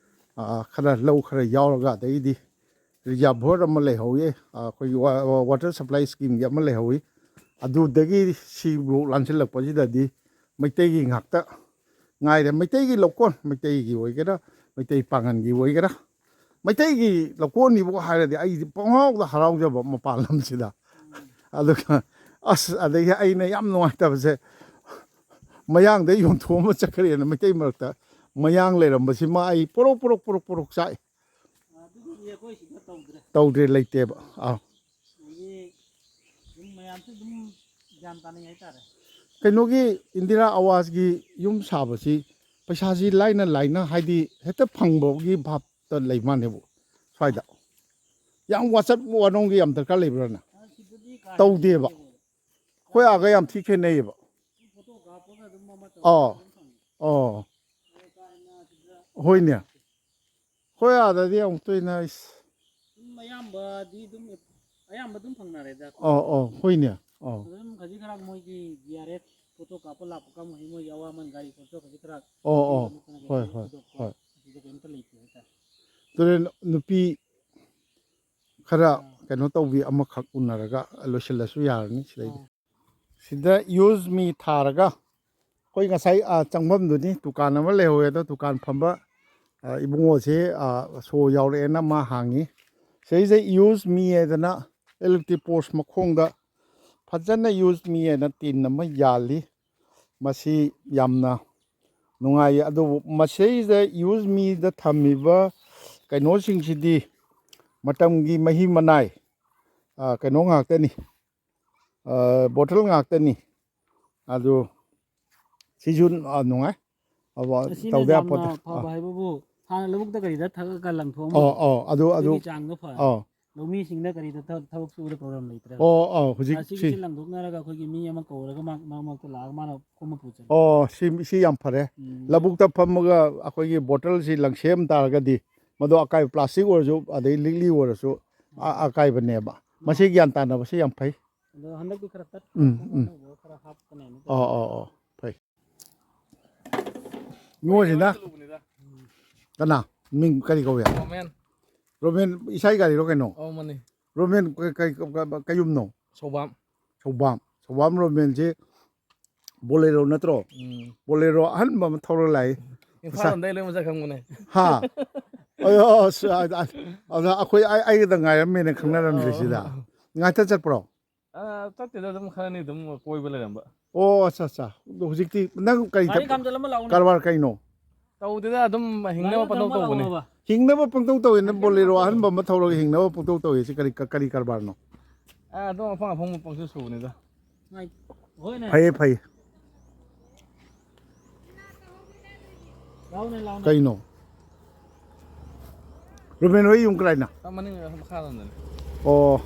ꯑ, ꯈꯔ ꯂꯧ ꯈꯔ ꯌꯥꯎꯔꯒ, ꯑꯗꯩꯗꯤ ꯔꯤꯖꯥꯔꯚꯔ ꯑꯃ ꯂꯩꯍꯧꯋꯤ, ꯑ, ꯑꯩꯈꯣꯏꯒꯤ ꯋꯥ-, ꯋꯥ-, ꯋꯥꯇꯔ ꯁꯄ꯭ꯂꯥꯏ ꯁ꯭ꯀꯤꯝꯒꯤ ꯑꯃ ꯂꯩꯍꯧꯋꯤ꯫ ꯑꯗꯨꯗꯒꯤ ꯁꯤꯕꯨ ꯂꯥꯟꯁꯤꯜꯂꯛꯄꯁꯤꯗꯗꯤ ꯃꯩꯇꯩꯒꯤ ꯉꯥꯛꯇ ꯉꯥꯏꯔꯦ꯫ ꯃꯩꯇꯩꯒꯤ ꯂꯧꯀꯣꯟ, ꯃꯩꯇꯩꯒꯤ ꯑꯣꯏꯒꯦꯔꯥ, ꯃꯩꯇꯩ ꯄꯥꯉꯟꯒꯤ ꯑꯣꯏꯒꯦꯔꯥ, ꯃꯩꯇꯩꯒꯤ ꯂꯧꯀꯣꯟꯅꯤꯕꯨ ꯍꯥꯏꯔꯗꯤ ꯑꯩꯗꯤ ꯄꯪꯍꯥꯎꯗ ꯍꯔꯥꯎꯖꯕ ꯃꯄꯥꯟ ꯂꯝꯁꯤꯗ꯫ ꯑꯗꯨꯒ ꯑꯁ, ꯑꯗꯒꯤ ꯑꯩꯅ ꯌꯥꯝ ꯅꯨꯡꯉꯥꯏꯇꯕꯁꯦ, ꯃꯌꯥꯡꯗ ꯌꯣꯟꯊꯣꯛꯑꯃ ꯆꯠꯈ꯭ꯔꯦꯅ ꯃꯩꯇꯩ ꯃꯔꯛꯇ ꯃꯌꯥꯡ ꯂꯩꯔꯝꯕꯁꯤꯃ ꯑꯩ ꯄꯣꯔꯣꯛ ꯄꯣꯔꯣꯛ ꯄꯣꯔꯣꯛ ꯄꯣꯔꯣꯛ ꯆꯥꯛꯏ꯫ ꯑꯗꯨꯗꯤ ꯑꯩꯈꯣꯏ ꯁꯤꯗ ꯇꯧꯗ꯭ꯔꯦ꯫ ꯇꯧꯗ꯭ꯔꯦ, ꯂꯩꯇꯦꯕ꯫ ꯑꯥ꯫ ꯑꯗꯒꯤ ꯑꯗꯨꯝ ꯃꯌꯥꯝꯁꯨ ꯑꯗꯨꯝ ꯒ꯭ꯌꯥꯟ ꯇꯥꯅꯩ ꯍꯥꯏꯇꯥꯔꯦ꯫ ꯀꯩꯅꯣꯒꯤ ꯏꯟꯗꯤꯔꯥ ꯑꯋꯥꯁꯒꯤ ꯌꯨꯝ ꯁꯥꯕꯁꯤ ꯄꯩꯁꯥꯁꯤ ꯂꯥꯏꯅ ꯂꯥꯏꯅ, ꯍꯥꯏꯗꯤ, ꯍꯦꯛꯇ ꯐꯪꯕꯒꯤ ꯚꯥꯞꯇ ꯂꯩ ꯃꯥꯜꯂꯦꯕꯨ ꯁ꯭ꯋꯥꯏꯗ꯫ ꯌꯥꯝ ꯋꯥꯆꯠ ꯋꯥꯅꯣꯝꯒꯤ ꯌꯥꯝ ꯗꯔꯀꯥꯔ ꯂꯩꯕ꯭ꯔꯥꯅ? ꯑ, ꯁꯤꯗꯗꯤ ꯀꯥ ꯍꯦꯟꯅ ꯇꯧꯗꯦꯕ꯫ ꯂꯩꯇꯦꯕ꯫ ꯑꯩꯈꯣꯏ ꯑꯥꯒ ꯌꯥꯝ ꯊꯤ ꯈꯦꯠꯅꯩꯌꯦꯕ꯫ ꯐꯣꯇꯣ ꯀꯥꯞꯄꯒ ꯑꯗꯨꯝ ꯑꯃ ꯑꯥ꯫ ꯇꯧꯔꯒ ꯑꯗꯨꯝ ꯐꯪꯉꯤ꯫ ꯑꯣ꯫ ꯑꯗꯣ ꯀꯥ ꯍꯦꯟꯅ ꯁꯤꯗ ꯍꯣꯏꯅꯦ꯫ ꯑꯩꯈꯣꯏ ꯑꯥꯗꯗꯤ ꯑꯃꯨꯛꯇꯣꯏꯅ ꯏꯁ꯫ ꯑꯗꯨꯝ ꯑꯌꯥꯝꯕꯗꯤ ꯑꯗꯨꯝ, ꯑꯌꯥꯝꯕ ꯑꯗꯨꯝ ꯐꯪꯅꯔꯦꯗ꯫ ꯑꯣ, ꯑꯣ, ꯍꯣꯏꯅꯦ꯫ ꯑꯣ꯫ ꯑꯗꯨꯝ ꯈꯖꯤꯛ ꯈꯔ ꯃꯣꯏꯒꯤ ꯖꯤ ꯑꯥꯔ ꯑꯦꯐ ꯐꯣꯇꯣ ꯀꯥꯞꯄ ꯂꯥꯛꯄ ꯀꯥꯡꯕꯨ, ꯃꯣꯏꯒꯤ ꯑꯋꯥꯃꯟ ꯒꯥꯔꯤ ꯈꯣꯠꯄ ꯈꯖꯤꯛ ꯈꯔ ꯑꯣ, ꯑꯣ꯫ ꯅꯠꯇꯅ ꯍꯣꯏ, ꯀꯩꯁꯨ ꯍꯣꯏ, ꯊꯣꯏꯗꯣꯛꯄ ꯍꯣꯏ꯫ ꯑꯗꯨꯗ ꯀꯩꯝꯇ ꯂꯩꯇꯦ ꯍꯥꯏꯇꯥꯔꯦ꯫ ꯑꯗꯨꯅ ꯅꯨꯄꯤ ꯈꯔ ꯑꯥ꯫ ꯀꯩꯅꯣ ꯇꯧꯕꯤ ꯑꯃꯈꯛ ꯎꯅꯔꯒ ꯂꯣꯏꯁꯤꯜꯂꯁꯨ ꯌꯥꯔꯅꯤ ꯁꯤꯗꯩꯗꯤ꯫ ꯑꯥ꯫ ꯁꯤꯗ ꯌꯨꯁ ꯃꯤ ꯊꯥꯔꯒ ꯑꯩꯈꯣꯏ ꯉꯁꯥꯏ, ꯑ, ꯆꯪꯐꯝꯗꯨꯅꯤ, ꯗꯨꯀꯥꯟ ꯑꯃ ꯂꯩꯍꯧꯋꯦ꯫ ꯑꯗꯣ ꯗꯨꯀꯥꯟ ꯐꯝꯕ, ꯑ, ꯏꯕꯨꯡꯉꯣꯁꯦ, ꯑ, ꯁꯣ ꯌꯥꯎꯔꯛꯑꯦꯅ ꯃꯥ ꯍꯥꯡꯉꯤ꯫ ꯁꯤꯗꯩꯁꯤꯗ ꯌꯨꯁ ꯃꯤ ꯍꯥꯏꯗꯅ ꯏꯂꯦꯛꯇ꯭ꯔꯤꯛ ꯄꯣꯁ ꯃꯈꯣꯡꯗ ꯐꯖꯅ ꯌꯨꯁ ꯃꯤ ꯍꯥꯏꯅ ꯇꯤꯟ ꯑꯃ ꯌꯥꯜꯂꯤ꯫ ꯃꯁꯤ ꯌꯥꯝꯅ ꯅꯨꯡꯉꯥꯏꯌꯦ꯫ ꯑꯗꯨꯕꯨ ꯃꯁꯤꯗꯩꯁꯤꯗ ꯌꯨꯁ ꯃꯤꯗ ꯊꯝꯃꯤꯕ ꯀꯩꯅꯣꯁꯤꯡꯁꯤꯗꯤ ꯃꯇꯝꯒꯤ ꯃꯍꯤ ꯃꯅꯥꯏ, ꯑ, ꯀꯩꯅꯣ ꯉꯥꯛꯇꯅꯤ꯫ ꯑ, ꯕꯣꯇꯜ ꯉꯥꯛꯇꯅꯤ꯫ ꯑꯗꯨ ꯁꯤꯁꯨ, ꯑ, ꯅꯨꯡꯉꯥꯏ꯫ ꯑꯕ-, ꯑꯁꯤꯅ ꯇꯧꯗ ꯌꯥꯝꯅ ꯌꯥꯄꯣꯠꯇꯦ꯫ ꯐꯕ ꯑ꯫ ꯍꯥꯏꯕꯕꯨ ꯍꯥꯟꯅ ꯂꯧꯕꯨꯛꯇ ꯀꯔꯤꯗ ꯊꯛꯑꯒ ꯂꯪꯊꯣꯛꯑꯝꯕꯗꯣ ꯑꯣ, ꯑꯣ, ꯑꯗꯨ, ꯑꯗꯨ, ꯑꯗꯨꯒꯤ ꯆꯥꯡꯗꯣ ꯐꯔꯦ꯫ ꯑꯣ, ꯂꯧꯃꯤꯁꯤꯡꯅ ꯀꯔꯤꯗ ꯊꯕꯛ ꯁꯨꯕꯗ ꯄ꯭ꯔꯣꯕ꯭ꯂꯦꯝ ꯂꯩꯇ꯭ꯔꯦ꯫ ꯑꯣ ꯑꯣ ꯍꯧꯖꯤꯛ ꯑꯁꯤꯒꯤꯁꯤ ꯂꯪꯗꯣꯛꯅꯔꯒ ꯑꯩꯈꯣꯏꯒꯤ ꯃꯤ ꯑꯃ ꯀꯧꯔꯒ ꯃꯥ ꯃꯔꯛ ꯃꯔꯛꯇ ꯂꯥꯛꯑꯒ ꯃꯥꯅ ꯈꯣꯝꯃ ꯄꯨꯖꯔꯦ꯫ ꯑꯣ ꯁꯤ ꯁꯤ ꯌꯥꯝ ꯐꯔꯦ꯫ ꯎꯝ꯫ ꯂꯧꯕꯨꯛꯇ ꯐꯝꯃꯒ ꯑꯩꯈꯣꯏꯒꯤ ꯕꯣꯇꯜꯁꯤ ꯂꯪꯁꯦꯝ ꯇꯥꯔꯒꯗꯤ ꯃꯗꯣ ꯑꯀꯥꯏꯕ ꯄ꯭ꯂꯥꯁꯇꯤꯛ ꯑꯣꯏꯔꯁꯨ ꯑꯗꯩ ꯂꯤꯛꯂꯤ ꯑꯣꯏꯔꯁꯨ ꯑꯀꯥꯏꯕꯅꯦꯕ꯫ ꯃꯁꯤ ꯒ꯭ꯌꯥꯟ ꯇꯥꯅꯕꯁꯤ ꯌꯥꯝ ꯐꯩ꯫ ꯑꯗꯣ ꯍꯟꯗꯛꯇꯤ ꯈꯔ ꯇꯠ-, ꯎꯝ, ꯎꯝ꯫ ꯑꯅꯧꯕ ꯈꯔ ꯍꯥꯞꯀꯅꯦꯅ ꯑꯣ, ꯑꯣ, ꯑꯣ꯫ ꯐꯩ꯫ ꯏꯉꯣꯁꯤꯅ ꯀꯅꯥ? ꯃꯤꯡ ꯀꯔꯤ ꯀꯧꯏ? ꯔꯣꯃꯦꯟ꯫ ꯔꯣꯃꯦꯟ ꯏꯁꯥꯒꯤ ꯒꯥꯔꯤꯔꯣ ꯀꯩꯅꯣ? ꯑꯧ, ꯃꯥꯅꯤ꯫ ꯔꯣꯃꯦꯟ ꯀꯩ, ꯀꯩ, ꯀꯩ, ꯀꯩ ꯌꯨꯝꯅꯣ? ꯁꯧꯕꯥꯝ꯫ ꯁꯧꯕꯥꯝ꯫ ꯁꯧꯕꯥꯝ ꯔꯣꯃꯦꯟꯁꯦ ꯕꯣꯂꯦꯔꯣ ꯅꯠꯇ꯭ꯔꯣ? ꯎꯝ꯫ ꯕꯣꯂꯦꯔꯣ ꯑꯍꯟꯕ ꯑꯃ ꯊꯧꯔ ꯂꯥꯛꯏ꯫ ꯏꯝꯐꯥꯜ ꯃꯁꯥ-, ꯂꯣꯝꯗꯩ ꯂꯣꯏ ꯃꯁꯛ ꯈꯪꯕꯅꯦ꯫ ꯍꯥ? ꯑꯣ, ꯑꯁ, ꯑ, ꯑ, ꯑꯗ ꯑꯩꯈꯣꯏ, ꯑꯩ, ꯑꯩꯒꯗ ꯉꯥꯏꯔꯝꯃꯦꯅ ꯈꯪꯅꯔꯝꯗ꯭ꯔꯤꯁꯤꯗ꯫ ꯑꯧ꯫ ꯉꯥꯛꯇ ꯆꯠꯄ꯭ꯔꯣ? ꯑ, ꯆꯠꯇꯦꯗ, ꯑꯗꯨꯝ ꯈꯔꯅꯤ ꯑꯗꯨꯝ ꯀꯣꯏꯕ ꯂꯩꯔꯝꯕ꯫ ꯑꯣ, ꯑꯠꯆꯥ, ꯑꯠꯆꯥ꯫ ꯑꯗꯣ ꯍꯧꯖꯤꯛꯇꯤ ꯅꯪ ꯀꯔꯤ ꯒꯥꯔꯤ ꯊꯕꯛ-, ꯈꯥꯝꯖꯜꯂꯝꯃ ꯂꯥꯛꯎꯅꯦ꯫ ꯀꯔꯕꯥꯔ ꯀꯩꯅꯣ? ꯇꯧꯗꯦꯗ, ꯑꯗꯨꯝ ꯍꯤꯡꯅꯕ ꯒꯥꯔꯤ ꯄꯪꯇꯧ ꯈꯥꯝꯖꯜꯂꯝꯃ ꯇꯧꯕꯅꯦ꯫ ꯂꯥꯛꯑꯣꯕ꯫ ꯍꯤꯡꯅꯕ ꯄꯪꯇꯧ ꯇꯧꯋꯦ꯫ ꯅꯪ ꯕꯣꯂꯦꯔꯣ ꯑꯍꯟꯕ ꯑꯃ ꯊꯧꯔꯒ ꯍꯤꯡꯅꯕ ꯄꯪꯇꯧ ꯇꯧꯋꯦ꯫ ꯁꯤ ꯀꯔꯤ, ꯀꯔꯤ ꯀꯔꯕꯥꯔꯅꯣ? ꯑ, ꯑꯗꯨꯝ ꯑꯐꯪ ꯑꯐꯪꯕ ꯄꯪꯁꯨ ꯁꯨꯕꯅꯤꯗ꯫ ꯍꯣꯏꯅꯦ꯫ ꯐꯩꯌꯦ, ꯐꯩꯌꯦ꯫ ꯂꯥꯎꯅꯦ, ꯂꯥꯎꯅꯦ꯫ ꯀꯩꯅꯣ? ꯔꯨꯕꯦꯟ ꯍꯣꯏ ꯌꯨꯝ ꯀꯗꯥꯏꯅꯣ? ꯑꯥ, ꯃꯅꯤꯡ ꯃꯈꯥꯔꯣꯝꯗꯅꯦ꯫ ꯑꯣ꯫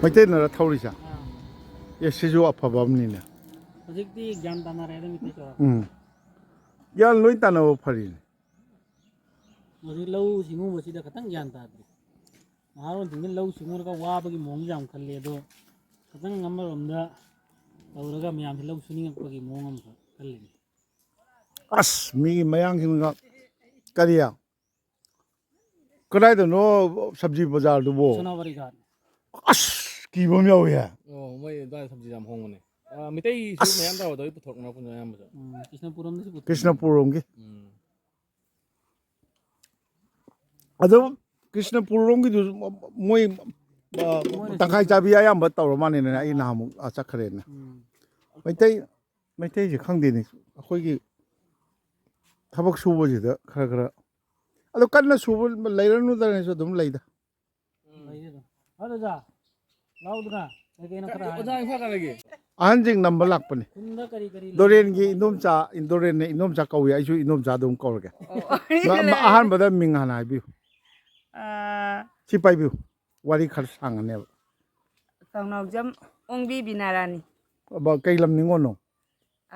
ꯃꯩꯇꯩꯅꯔ ꯊꯧꯔꯤꯁꯦ? ꯑꯥ꯫ ꯑꯦ, ꯁꯤꯁꯨ ꯑꯐꯕ ꯑꯃꯅꯤꯅꯦ꯫ ꯍꯧꯖꯤꯛꯇꯤ ꯒ꯭ꯌꯥꯟ ꯇꯥꯅꯔꯦꯗ ꯃꯤꯇꯩ ꯆꯥꯎꯔꯥꯛꯄ꯫ ꯎꯝ꯫ ꯒ꯭ꯌꯥꯟ ꯂꯣꯏ ꯇꯥꯅꯕ ꯐꯔꯤꯅꯦ꯫ ꯍꯧꯖꯤꯛ ꯂꯧꯎ ꯁꯤꯡꯎꯕꯁꯤꯗ ꯈꯤꯇꯪ ꯒ꯭ꯌꯥꯟ ꯇꯥꯗ꯭ꯔꯤ꯫ ꯅꯍꯥꯔꯣꯜꯁꯤꯡꯁꯤ ꯂꯧ ꯁꯤꯡꯎꯔꯒ ꯋꯥꯕꯒꯤ ꯃꯑꯣꯡꯁꯦ ꯌꯥꯝ ꯈꯜꯂꯤ, ꯑꯗꯣ ꯈꯤꯇꯪ ꯑꯃꯔꯣꯝꯗ ꯇꯧꯔꯒ ꯃꯌꯥꯝꯁꯦ ꯂꯧ ꯁꯨꯅꯤꯡꯉꯛꯄꯒꯤ ꯃꯑꯣꯡ ꯑꯃꯈꯛ ꯈꯜꯂꯤꯅꯤ꯫ ꯑꯁ, ꯃꯤꯒꯤ ꯃꯌꯥꯡꯁꯤꯡꯅ ꯀꯔꯤ? ꯀꯗꯥꯏꯗꯅꯣ ꯁꯕꯖꯤ ꯕꯖꯥꯔꯗꯨꯕꯣ? ꯁꯣꯅꯥꯕꯔꯤ ꯒꯥꯠ꯫ ꯑꯁ, ꯀꯤꯕ ꯑꯃ ꯌꯥꯎꯋꯤꯍꯦ꯫ ꯑꯣ, ꯃꯣꯏ ꯑꯗꯨꯋꯥꯏꯗ ꯁꯕꯖꯤ ꯌꯥꯝ ꯍꯣꯡꯕꯅꯦ꯫ ꯑ, ꯃꯤꯇꯩꯁꯨ ꯑꯁ꯫ ꯃꯌꯥꯝ ꯇꯧꯔꯗꯣꯏ ꯄꯨꯊꯣꯔꯛꯅꯕꯅꯦ ꯑꯌꯥꯝꯕꯁꯨ꯫ ꯎꯝ, ꯀ꯭ꯔꯤꯁꯅꯄꯨꯔ ꯔꯣꯝꯗꯁꯨ ꯄꯨꯊꯣꯛ-, ꯀ꯭ꯔꯤꯁꯅꯄꯨꯔ ꯔꯣꯝꯒꯤ꯫ ꯎꯝ꯫ ꯑꯗꯨꯝ ꯀ꯭ꯔꯤꯁꯅꯄꯨꯔ ꯔꯣꯝꯒꯤꯗꯨ ꯃꯣꯏ, ꯑ, ꯃꯣꯏꯅ ꯇꯪꯈꯥꯏ ꯁꯤꯜꯂꯤ꯫ ꯆꯥꯕꯤ ꯑꯌꯥꯝꯕ ꯇꯧꯔ ꯃꯥꯜꯂꯦꯅꯦ, ꯑꯩ ꯅꯍꯥꯟꯃꯨꯛ, ꯑ, ꯆꯠꯈ꯭ꯔꯦꯅ꯫ ꯎꯝ꯫ ꯃꯩꯇꯩ, ꯃꯩꯇꯩꯁꯦ ꯈꯪꯗꯦꯅꯦ, ꯑꯩꯈꯣꯏꯒꯤ ꯊꯕꯛ ꯁꯨꯕꯁꯤꯗ ꯈꯔ ꯈꯔ, ꯑꯗꯣ ꯀꯟꯅ ꯁꯨꯕ ꯂꯩꯔꯅꯨꯗꯅꯁꯨ ꯑꯗꯨꯝ ꯂꯩꯗ꯫ ꯎꯝ꯫ ꯂꯩꯌꯦ ꯑꯗꯨꯝ꯫ ꯍꯣꯏ, ꯑꯣꯖꯥ꯫ ꯂꯥꯎꯗꯅ꯫ ꯀꯩ ꯀꯩꯅꯣ ꯈꯔ ꯍꯥꯏꯌꯨ꯫ ꯑꯣꯖꯥ, ꯏꯝꯐꯥꯜ ꯀꯥꯏ ꯂꯩꯒꯦ? ꯑꯍꯟꯁꯤꯡ ꯅꯝꯕ ꯂꯥꯛꯄꯅꯤ꯫ ꯈꯨꯟꯗ ꯀꯔꯤ ꯀꯔꯤ ꯂꯩ? ꯗꯣꯔꯦꯟꯒꯤ ꯏꯟꯗꯣꯝꯆꯥ, ꯗꯣꯔꯦꯟꯅ ꯏꯟꯗꯣꯝꯆꯥ ꯀꯧꯏ, ꯑꯩꯁꯨ ꯏꯟꯗꯣꯝꯆꯥꯗ ꯑꯗꯨꯝ ꯀꯧꯔꯒꯦ꯫ ꯑꯣ, ꯃ-, ꯃ-, ꯑꯍꯥꯟꯕꯗ ꯃꯤꯡ ꯍꯥꯟꯅ ꯍꯥꯏꯕꯤꯌꯨ꯫ ꯑꯥ꯫ ꯁꯤ ꯄꯥꯏꯕꯤꯌꯨ, ꯋꯥꯔꯤ ꯈꯔ ꯁꯥꯡꯉꯅꯦꯕ꯫ ꯊꯧꯅꯥꯎꯖꯝ ꯑꯣꯡꯕꯤ ꯕꯤꯅꯥꯔꯥꯅꯤ꯫ ꯑꯕ-, ꯀꯩ ꯂꯝ ꯅꯤꯉꯣꯜꯅꯣ?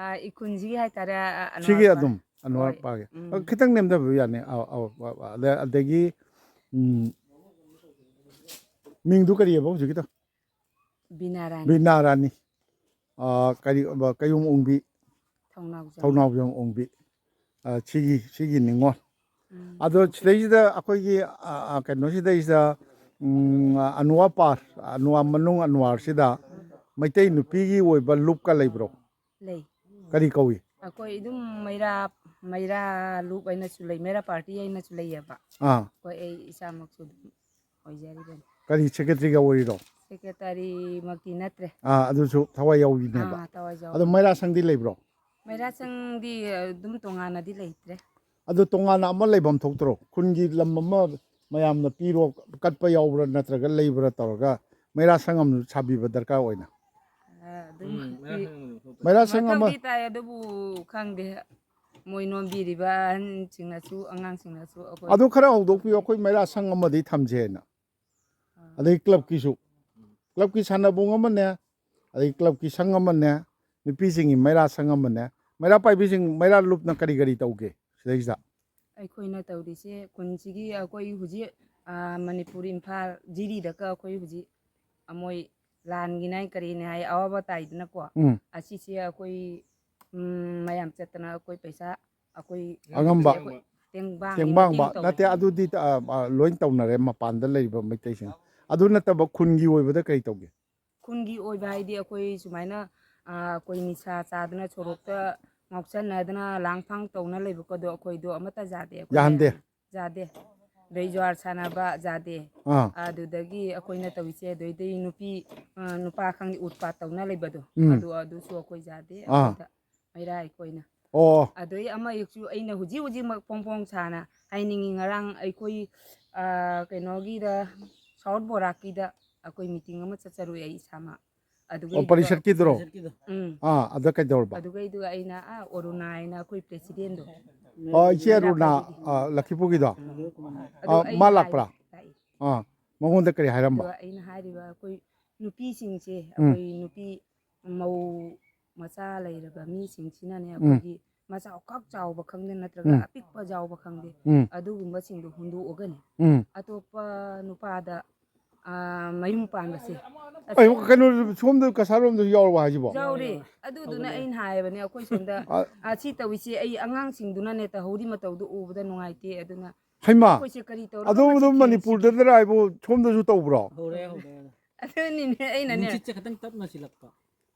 ꯑꯥ, ꯏꯈꯨꯟꯁꯤꯒꯤ ꯍꯥꯏꯇꯥꯔꯦ, ꯑꯥ, ꯁꯤꯒꯤ ꯑꯅꯣꯏꯕ꯫ ꯑꯗꯨꯝ ꯑꯅꯣꯏꯕ ꯍꯣꯏ꯫ ꯄꯥꯒꯦ꯫ ꯎꯝ꯫ ꯑ, ꯈꯤꯇꯪ ꯅꯦꯝꯊꯕꯤꯌꯨ ꯌꯥꯅꯤ꯫ ꯑꯧ, ꯑꯧ, ꯑꯧ, ꯑꯗ-, ꯑꯗꯒꯤ, ꯎꯝ, ꯃꯤꯡꯗꯨ ꯀꯔꯤꯑꯕ ꯍꯧꯖꯤꯛꯀꯤꯗꯣ? ꯕꯤꯅꯥ ꯔꯥꯅꯤ꯫ ꯕꯤꯅꯥ ꯔꯥꯅꯤ꯫ ꯑ, ꯀꯔꯤ, ꯑ, ꯀꯌꯨꯝ ꯑꯣꯡꯕꯤ꯫ ꯊꯧꯅꯥꯎꯖꯝ꯫ ꯊꯧꯅꯥꯎꯖꯝ ꯑꯣꯡꯕꯤ꯫ ꯑ, ꯁꯤꯒꯤ, ꯁꯤꯒꯤ ꯅꯤꯉꯣꯜ꯫ ꯎꯝ꯫ ꯑꯗꯣ ꯁꯤꯗꯩꯁꯤꯗ ꯑꯩꯈꯣꯏꯒꯤ, ꯑ, ꯑ, ꯀꯩꯅꯣꯁꯤꯗꯩꯁꯤꯗ, ꯎꯝ, ꯑꯅꯨꯋꯥ ꯄꯥꯔ, ꯑꯅꯨꯋꯥ ꯃꯅꯨꯡ ꯑꯅꯨꯋꯥꯔꯁꯤꯗ ꯃꯩꯇꯩ ꯅꯨꯄꯤꯒꯤ ꯑꯣꯏꯕ ꯂꯨꯞꯀ ꯂꯩꯕ꯭ꯔꯣ? ꯂꯩ꯫ ꯀꯔꯤ ꯀꯧꯏ? ꯑꯩꯈꯣꯏ ꯑꯗꯨꯝ ꯃꯩꯔꯥ, ꯃꯩꯔꯥ ꯂꯨꯞ ꯍꯥꯏꯅꯁꯨ ꯂꯩ, ꯃꯩꯔꯥ ꯄꯥꯔꯇꯤ ꯍꯥꯏꯅꯁꯨ ꯂꯩꯌꯦꯕ꯫ ꯑꯥ꯫ ꯑꯩꯈꯣꯏ, ꯑꯩ ꯏꯁꯥꯃꯛꯁꯨ ꯑꯗꯨꯝ ꯑꯣꯏꯖꯔꯤꯕꯅꯤ꯫ ꯀꯔꯤ ꯁꯦꯀ꯭ꯔꯦꯇꯔꯤꯒ ꯑꯣꯏꯔꯤꯔꯣ? ꯁꯦꯀ꯭ꯔꯦꯇꯔꯤꯃꯛꯇꯤ ꯅꯠꯇ꯭ꯔꯦ꯫ ꯑꯥ, ꯑꯗꯨꯁꯨ ꯊꯋꯥꯏ ꯌꯥꯎꯔꯤꯅꯦꯕ꯫ ꯑꯥ, ꯊꯋꯥꯏ ꯌꯥꯎꯔꯤ꯫ ꯑꯗꯣ ꯃꯩꯔꯥ ꯁꯪꯗꯤ ꯂꯩꯕ꯭ꯔꯣ? ꯃꯩꯔꯥ ꯁꯪꯗꯤ ꯑꯗꯨꯝ ꯇꯣꯉꯥꯟꯅꯗꯤ ꯂꯩꯇ꯭ꯔꯦ꯫ ꯑꯗꯣ ꯇꯣꯉꯥꯟꯅ ꯑꯃ ꯂꯩꯐꯝ ꯊꯣꯛꯇ꯭ꯔꯣ? ꯈꯨꯟꯒꯤ ꯂꯝ ꯑꯃ ꯃꯌꯥꯝꯅ ꯄꯤꯔꯣ, ꯀꯠꯄ ꯌꯥꯎꯕ꯭ꯔꯥ ꯅꯠꯇ꯭ꯔꯒ ꯂꯩꯕ꯭ꯔꯥ ꯇꯧꯔꯒ ꯃꯩꯔꯥ ꯁꯪ ꯑꯃ ꯁꯥꯕꯤꯕ ꯗꯔꯀꯥꯔ ꯑꯣꯏꯅ꯫ ꯑꯥ, ꯑꯗꯨꯝ ꯎꯝ, ꯃꯩꯔꯥ ꯁꯪ ꯑꯃ ꯃꯊꯧꯗꯤ ꯇꯥꯏ, ꯑꯗꯨꯕꯨ ꯈꯪꯗꯦ꯫ ꯃꯣꯏ ꯅꯣꯝꯕꯤꯔꯤꯕ ꯑꯍꯟꯁꯤꯡꯅꯁꯨ, ꯑꯉꯥꯡꯁꯤꯡꯅꯁꯨ ꯑꯩꯈꯣꯏ ꯑꯗꯨ ꯈꯔ ꯍꯧꯗꯣꯛꯄꯤꯌꯨ, ꯑꯩꯈꯣꯏ ꯃꯩꯔꯥ ꯁꯪ ꯑꯃꯗꯤ ꯊꯝꯁꯦꯅ꯫ ꯑꯥ꯫ ꯑꯗꯩ ꯀ꯭ꯂꯕꯀꯤꯁꯨ, ꯀ꯭ꯂꯕꯀꯤ ꯁꯥꯟꯅꯕꯨꯡ ꯑꯃꯅꯦ, ꯑꯗꯩ ꯀ꯭ꯂꯕꯀꯤ ꯁꯪ ꯑꯃꯅꯦ, ꯅꯨꯄꯤꯁꯤꯡꯒꯤ ꯃꯩꯔꯥ ꯁꯪ ꯑꯃꯅꯦ꯫ ꯃꯩꯔꯥ ꯄꯥꯏꯕꯤꯁꯤꯡ, ꯃꯩꯔꯥ ꯂꯨꯞꯅ ꯀꯔꯤ ꯀꯔꯤ ꯇꯧꯒꯦ ꯁꯤꯗꯩꯁꯤꯗ? ꯑꯩꯈꯣꯏꯅ ꯇꯧꯔꯤꯁꯦ ꯈꯨꯟꯁꯤꯒꯤ ꯑꯩꯈꯣꯏ ꯍꯧꯖꯤꯛ, ꯑꯥ, ꯃꯅꯤꯄꯨꯔ ꯏꯝꯐꯥꯜ ꯖꯤꯔꯤꯗꯒ ꯑꯩꯈꯣꯏ ꯍꯧꯖꯤꯛ, ꯑ, ꯃꯣꯏ ꯂꯥꯟꯒꯤꯅꯦ ꯍꯥꯏ ꯀꯔꯤꯅꯦ ꯍꯥꯏ ꯑꯋꯥꯕ ꯇꯥꯏꯗꯅꯀꯣ꯫ ꯎꯝ꯫ ꯑꯁꯤꯁꯦ ꯑꯩꯈꯣꯏ, ꯎꯝ, ꯃꯌꯥꯝ ꯆꯠꯇꯅ ꯑꯩꯈꯣꯏ ꯄꯩꯁꯥ ꯑꯩꯈꯣꯏ ꯑꯉꯝꯕ꯫ ꯑꯩꯈꯣꯏ ꯇꯦꯡꯕꯥꯡꯒꯤ ꯇꯦꯡꯕꯥꯡꯕ ꯃꯇꯦꯡ ꯇꯧꯕ꯫ ꯅꯠꯇꯦ, ꯑꯗꯨꯗꯤ, ꯑ, ꯑ, ꯂꯣꯏ ꯇꯧꯅꯔꯦ ꯃꯄꯥꯟꯗ ꯂꯩꯔꯤꯕ ꯃꯩꯇꯩꯁꯤꯡ꯫ ꯑꯗꯨ ꯅꯠꯇꯕ ꯈꯨꯟꯒꯤ ꯑꯣꯏꯕꯗ ꯀꯔꯤ ꯇꯧꯒꯦ? ꯈꯨꯟꯒꯤ ꯑꯣꯏꯕ ꯍꯥꯏꯗꯤ ꯑꯩꯈꯣꯏ ꯁꯨꯃꯥꯏꯅ, ꯑ, ꯑꯩꯈꯣꯏ ꯅꯤꯁꯥ ꯆꯥꯗꯅ ꯁꯣꯔꯣꯛꯇ ꯉꯥꯎꯁꯟꯅꯗꯅ ꯂꯥꯡꯐꯥꯡ ꯇꯧꯅ ꯂꯩꯕꯀꯣꯗꯣ ꯑꯩꯈꯣꯏꯗꯣ ꯑꯃꯠꯇ ꯌꯥꯗꯦ꯫ ꯑꯩꯈꯣꯏ ꯌꯥꯍꯟꯗꯦ꯫ ꯃꯌꯥꯝ ꯌꯥꯗꯦ꯫ ꯑꯗꯩ ꯖꯨꯋꯥꯔ ꯁꯥꯟꯅꯕ ꯌꯥꯗꯦ꯫ ꯑꯥ꯫ ꯑꯗꯨꯗꯒꯤ ꯑꯩꯈꯣꯏꯅ ꯇꯧꯔꯤꯁꯦ ꯑꯗꯩꯗꯤ ꯅꯨꯄꯤ, ꯑ, ꯅꯨꯄꯥ ꯈꯪꯗꯦ ꯎꯠꯄꯥꯠ ꯇꯧꯅ ꯂꯩꯕꯗꯣ꯫ ꯎꯝ꯫ ꯑꯗꯨ, ꯑꯗꯨꯁꯨ ꯑꯩꯈꯣꯏ ꯌꯥꯗꯦ꯫ ꯑꯥ꯫ ꯑꯩꯈꯣꯏꯗ ꯃꯩꯔꯥ ꯑꯩꯈꯣꯏꯅ꯫ ꯑꯣ꯫ ꯑꯗꯩ ꯑꯃ ꯍꯦꯛꯁꯨ ꯑꯩꯅ ꯍꯧꯖꯤꯛ ꯍꯧꯖꯤꯛꯃꯛ ꯐꯣꯡ ꯐꯣꯡ ꯁꯥꯅ ꯍꯥꯏꯅꯤꯡꯉꯤ, ꯉꯔꯥꯡ ꯑꯩꯈꯣꯏ, ꯑ, ꯀꯩꯅꯣꯒꯤꯗ, ꯁꯥꯎꯠ ꯕꯣꯔꯥꯛꯀꯤꯗ ꯑꯩꯈꯣꯏ ꯃꯤꯇꯤꯡ ꯑꯃ ꯆꯠꯆꯔꯨꯏ ꯑꯩ ꯏꯁꯥꯃꯛ꯫ ꯑꯗꯨꯒ ꯑꯣ, ꯄꯔꯤꯁꯠꯀꯤꯗꯨꯔꯣ? ꯄꯔꯤꯁꯠꯀꯤꯗꯣ꯫ ꯎꯝ꯫ ꯑꯥ, ꯑꯗ ꯀꯩꯗꯧꯔꯕ? ꯑꯗꯨꯒꯩꯗꯨꯒ ꯑꯩꯅ, ꯑꯥ, ꯑꯔꯨꯅꯥ ꯍꯥꯏꯅ ꯑꯩꯈꯣꯏ presidentꯗꯣ꯫ ꯑꯣ, ꯏꯆꯦ ꯑꯔꯨꯅꯥ, ꯂꯥꯛꯄꯒꯤ꯫ ꯑꯥ, ꯂꯛꯈꯤꯄꯨꯔꯒꯤꯗꯣ? ꯑꯗꯣ ꯑꯥ, ꯑꯩꯅ ꯃꯥ ꯍꯥꯏ-, ꯂꯥꯛꯄ꯭ꯔꯥ? ꯂꯥꯛꯏ꯫ ꯑꯥ, ꯃꯉꯣꯟꯗ ꯀꯔꯤ ꯍꯥꯏꯔꯝꯕ? ꯑꯗꯣ ꯑꯩꯅ ꯍꯥꯏꯔꯤꯕ ꯑꯩꯈꯣꯏ ꯅꯨꯄꯤꯁꯤꯡꯁꯦ, ꯎꯝ꯫ ꯑꯩꯈꯣꯏ ꯅꯨꯄꯤ ꯃꯧ ꯃꯆꯥ ꯂꯩꯔꯕ ꯃꯤꯁꯤꯡꯁꯤꯅꯅꯦ, ꯎꯝ꯫ ꯑꯩꯈꯣꯏꯒꯤ ꯃꯆꯥ ꯈꯛ ꯆꯥꯎꯕ ꯈꯪꯗꯦ, ꯅꯠꯇ꯭ꯔꯒ ꯎꯝ꯫ ꯑꯄꯤꯛꯄ ꯆꯥꯎꯕ ꯈꯪꯗꯦ, ꯎꯝ꯫ ꯑꯗꯨꯒꯨꯝꯕꯁꯤꯡꯗꯣ ꯍꯨꯟꯗꯣꯛꯑꯒꯅꯦ, ꯎꯝ꯫ ꯑꯇꯣꯞꯄ ꯅꯨꯄꯥꯗ, ꯑꯥ, ꯃꯌꯨꯝ ꯄꯥꯟꯕꯁꯦ, ꯑꯁ ꯑꯩ ꯀꯩꯅꯣ, ꯁꯣꯝꯗ ꯀꯁꯥꯔꯣꯝꯗꯁꯨ ꯌꯥꯎꯔꯕ ꯍꯥꯏꯁꯤꯕꯣ? ꯌꯥꯎꯔꯦ꯫ ꯑꯗꯨꯗꯨꯅ ꯑꯩꯅ ꯍꯥꯏꯕꯅꯦ, ꯑꯩꯈꯣꯏ ꯁꯣꯝꯗ, ꯑ, ꯑꯥ, ꯁꯤ ꯇꯧꯔꯤꯁꯦ, ꯑꯩ ꯑꯉꯥꯡꯁꯤꯡꯗꯨꯅꯅꯦ, ꯇꯧꯍꯧꯔꯤ ꯃꯇꯧꯗꯣ ꯎꯕꯗ ꯅꯨꯡꯉꯥꯏꯇꯦ꯫ ꯑꯗꯨꯅ ꯍꯩꯃꯥ! ꯑꯩꯈꯣꯏꯁꯦ ꯀꯔꯤ ꯇꯧꯔꯒ ꯑꯗꯨ, ꯑꯗꯨ ꯃꯁꯤ ꯃꯅꯤꯄꯨꯔꯗꯗꯔ ꯍꯥꯏꯕꯨ ꯁꯣꯝꯗꯁꯨ ꯇꯧꯕ꯭ꯔꯣ? ꯍꯧꯔꯦ, ꯍꯧꯔꯦ꯫ ꯑꯗꯨꯅꯤꯅꯦ ꯑꯩꯅꯅꯦ꯫ ꯅꯨꯡꯁꯤꯠꯁꯦ ꯈꯤꯇꯪ ꯇꯞꯅ ꯁꯤꯜꯂꯛꯄ꯫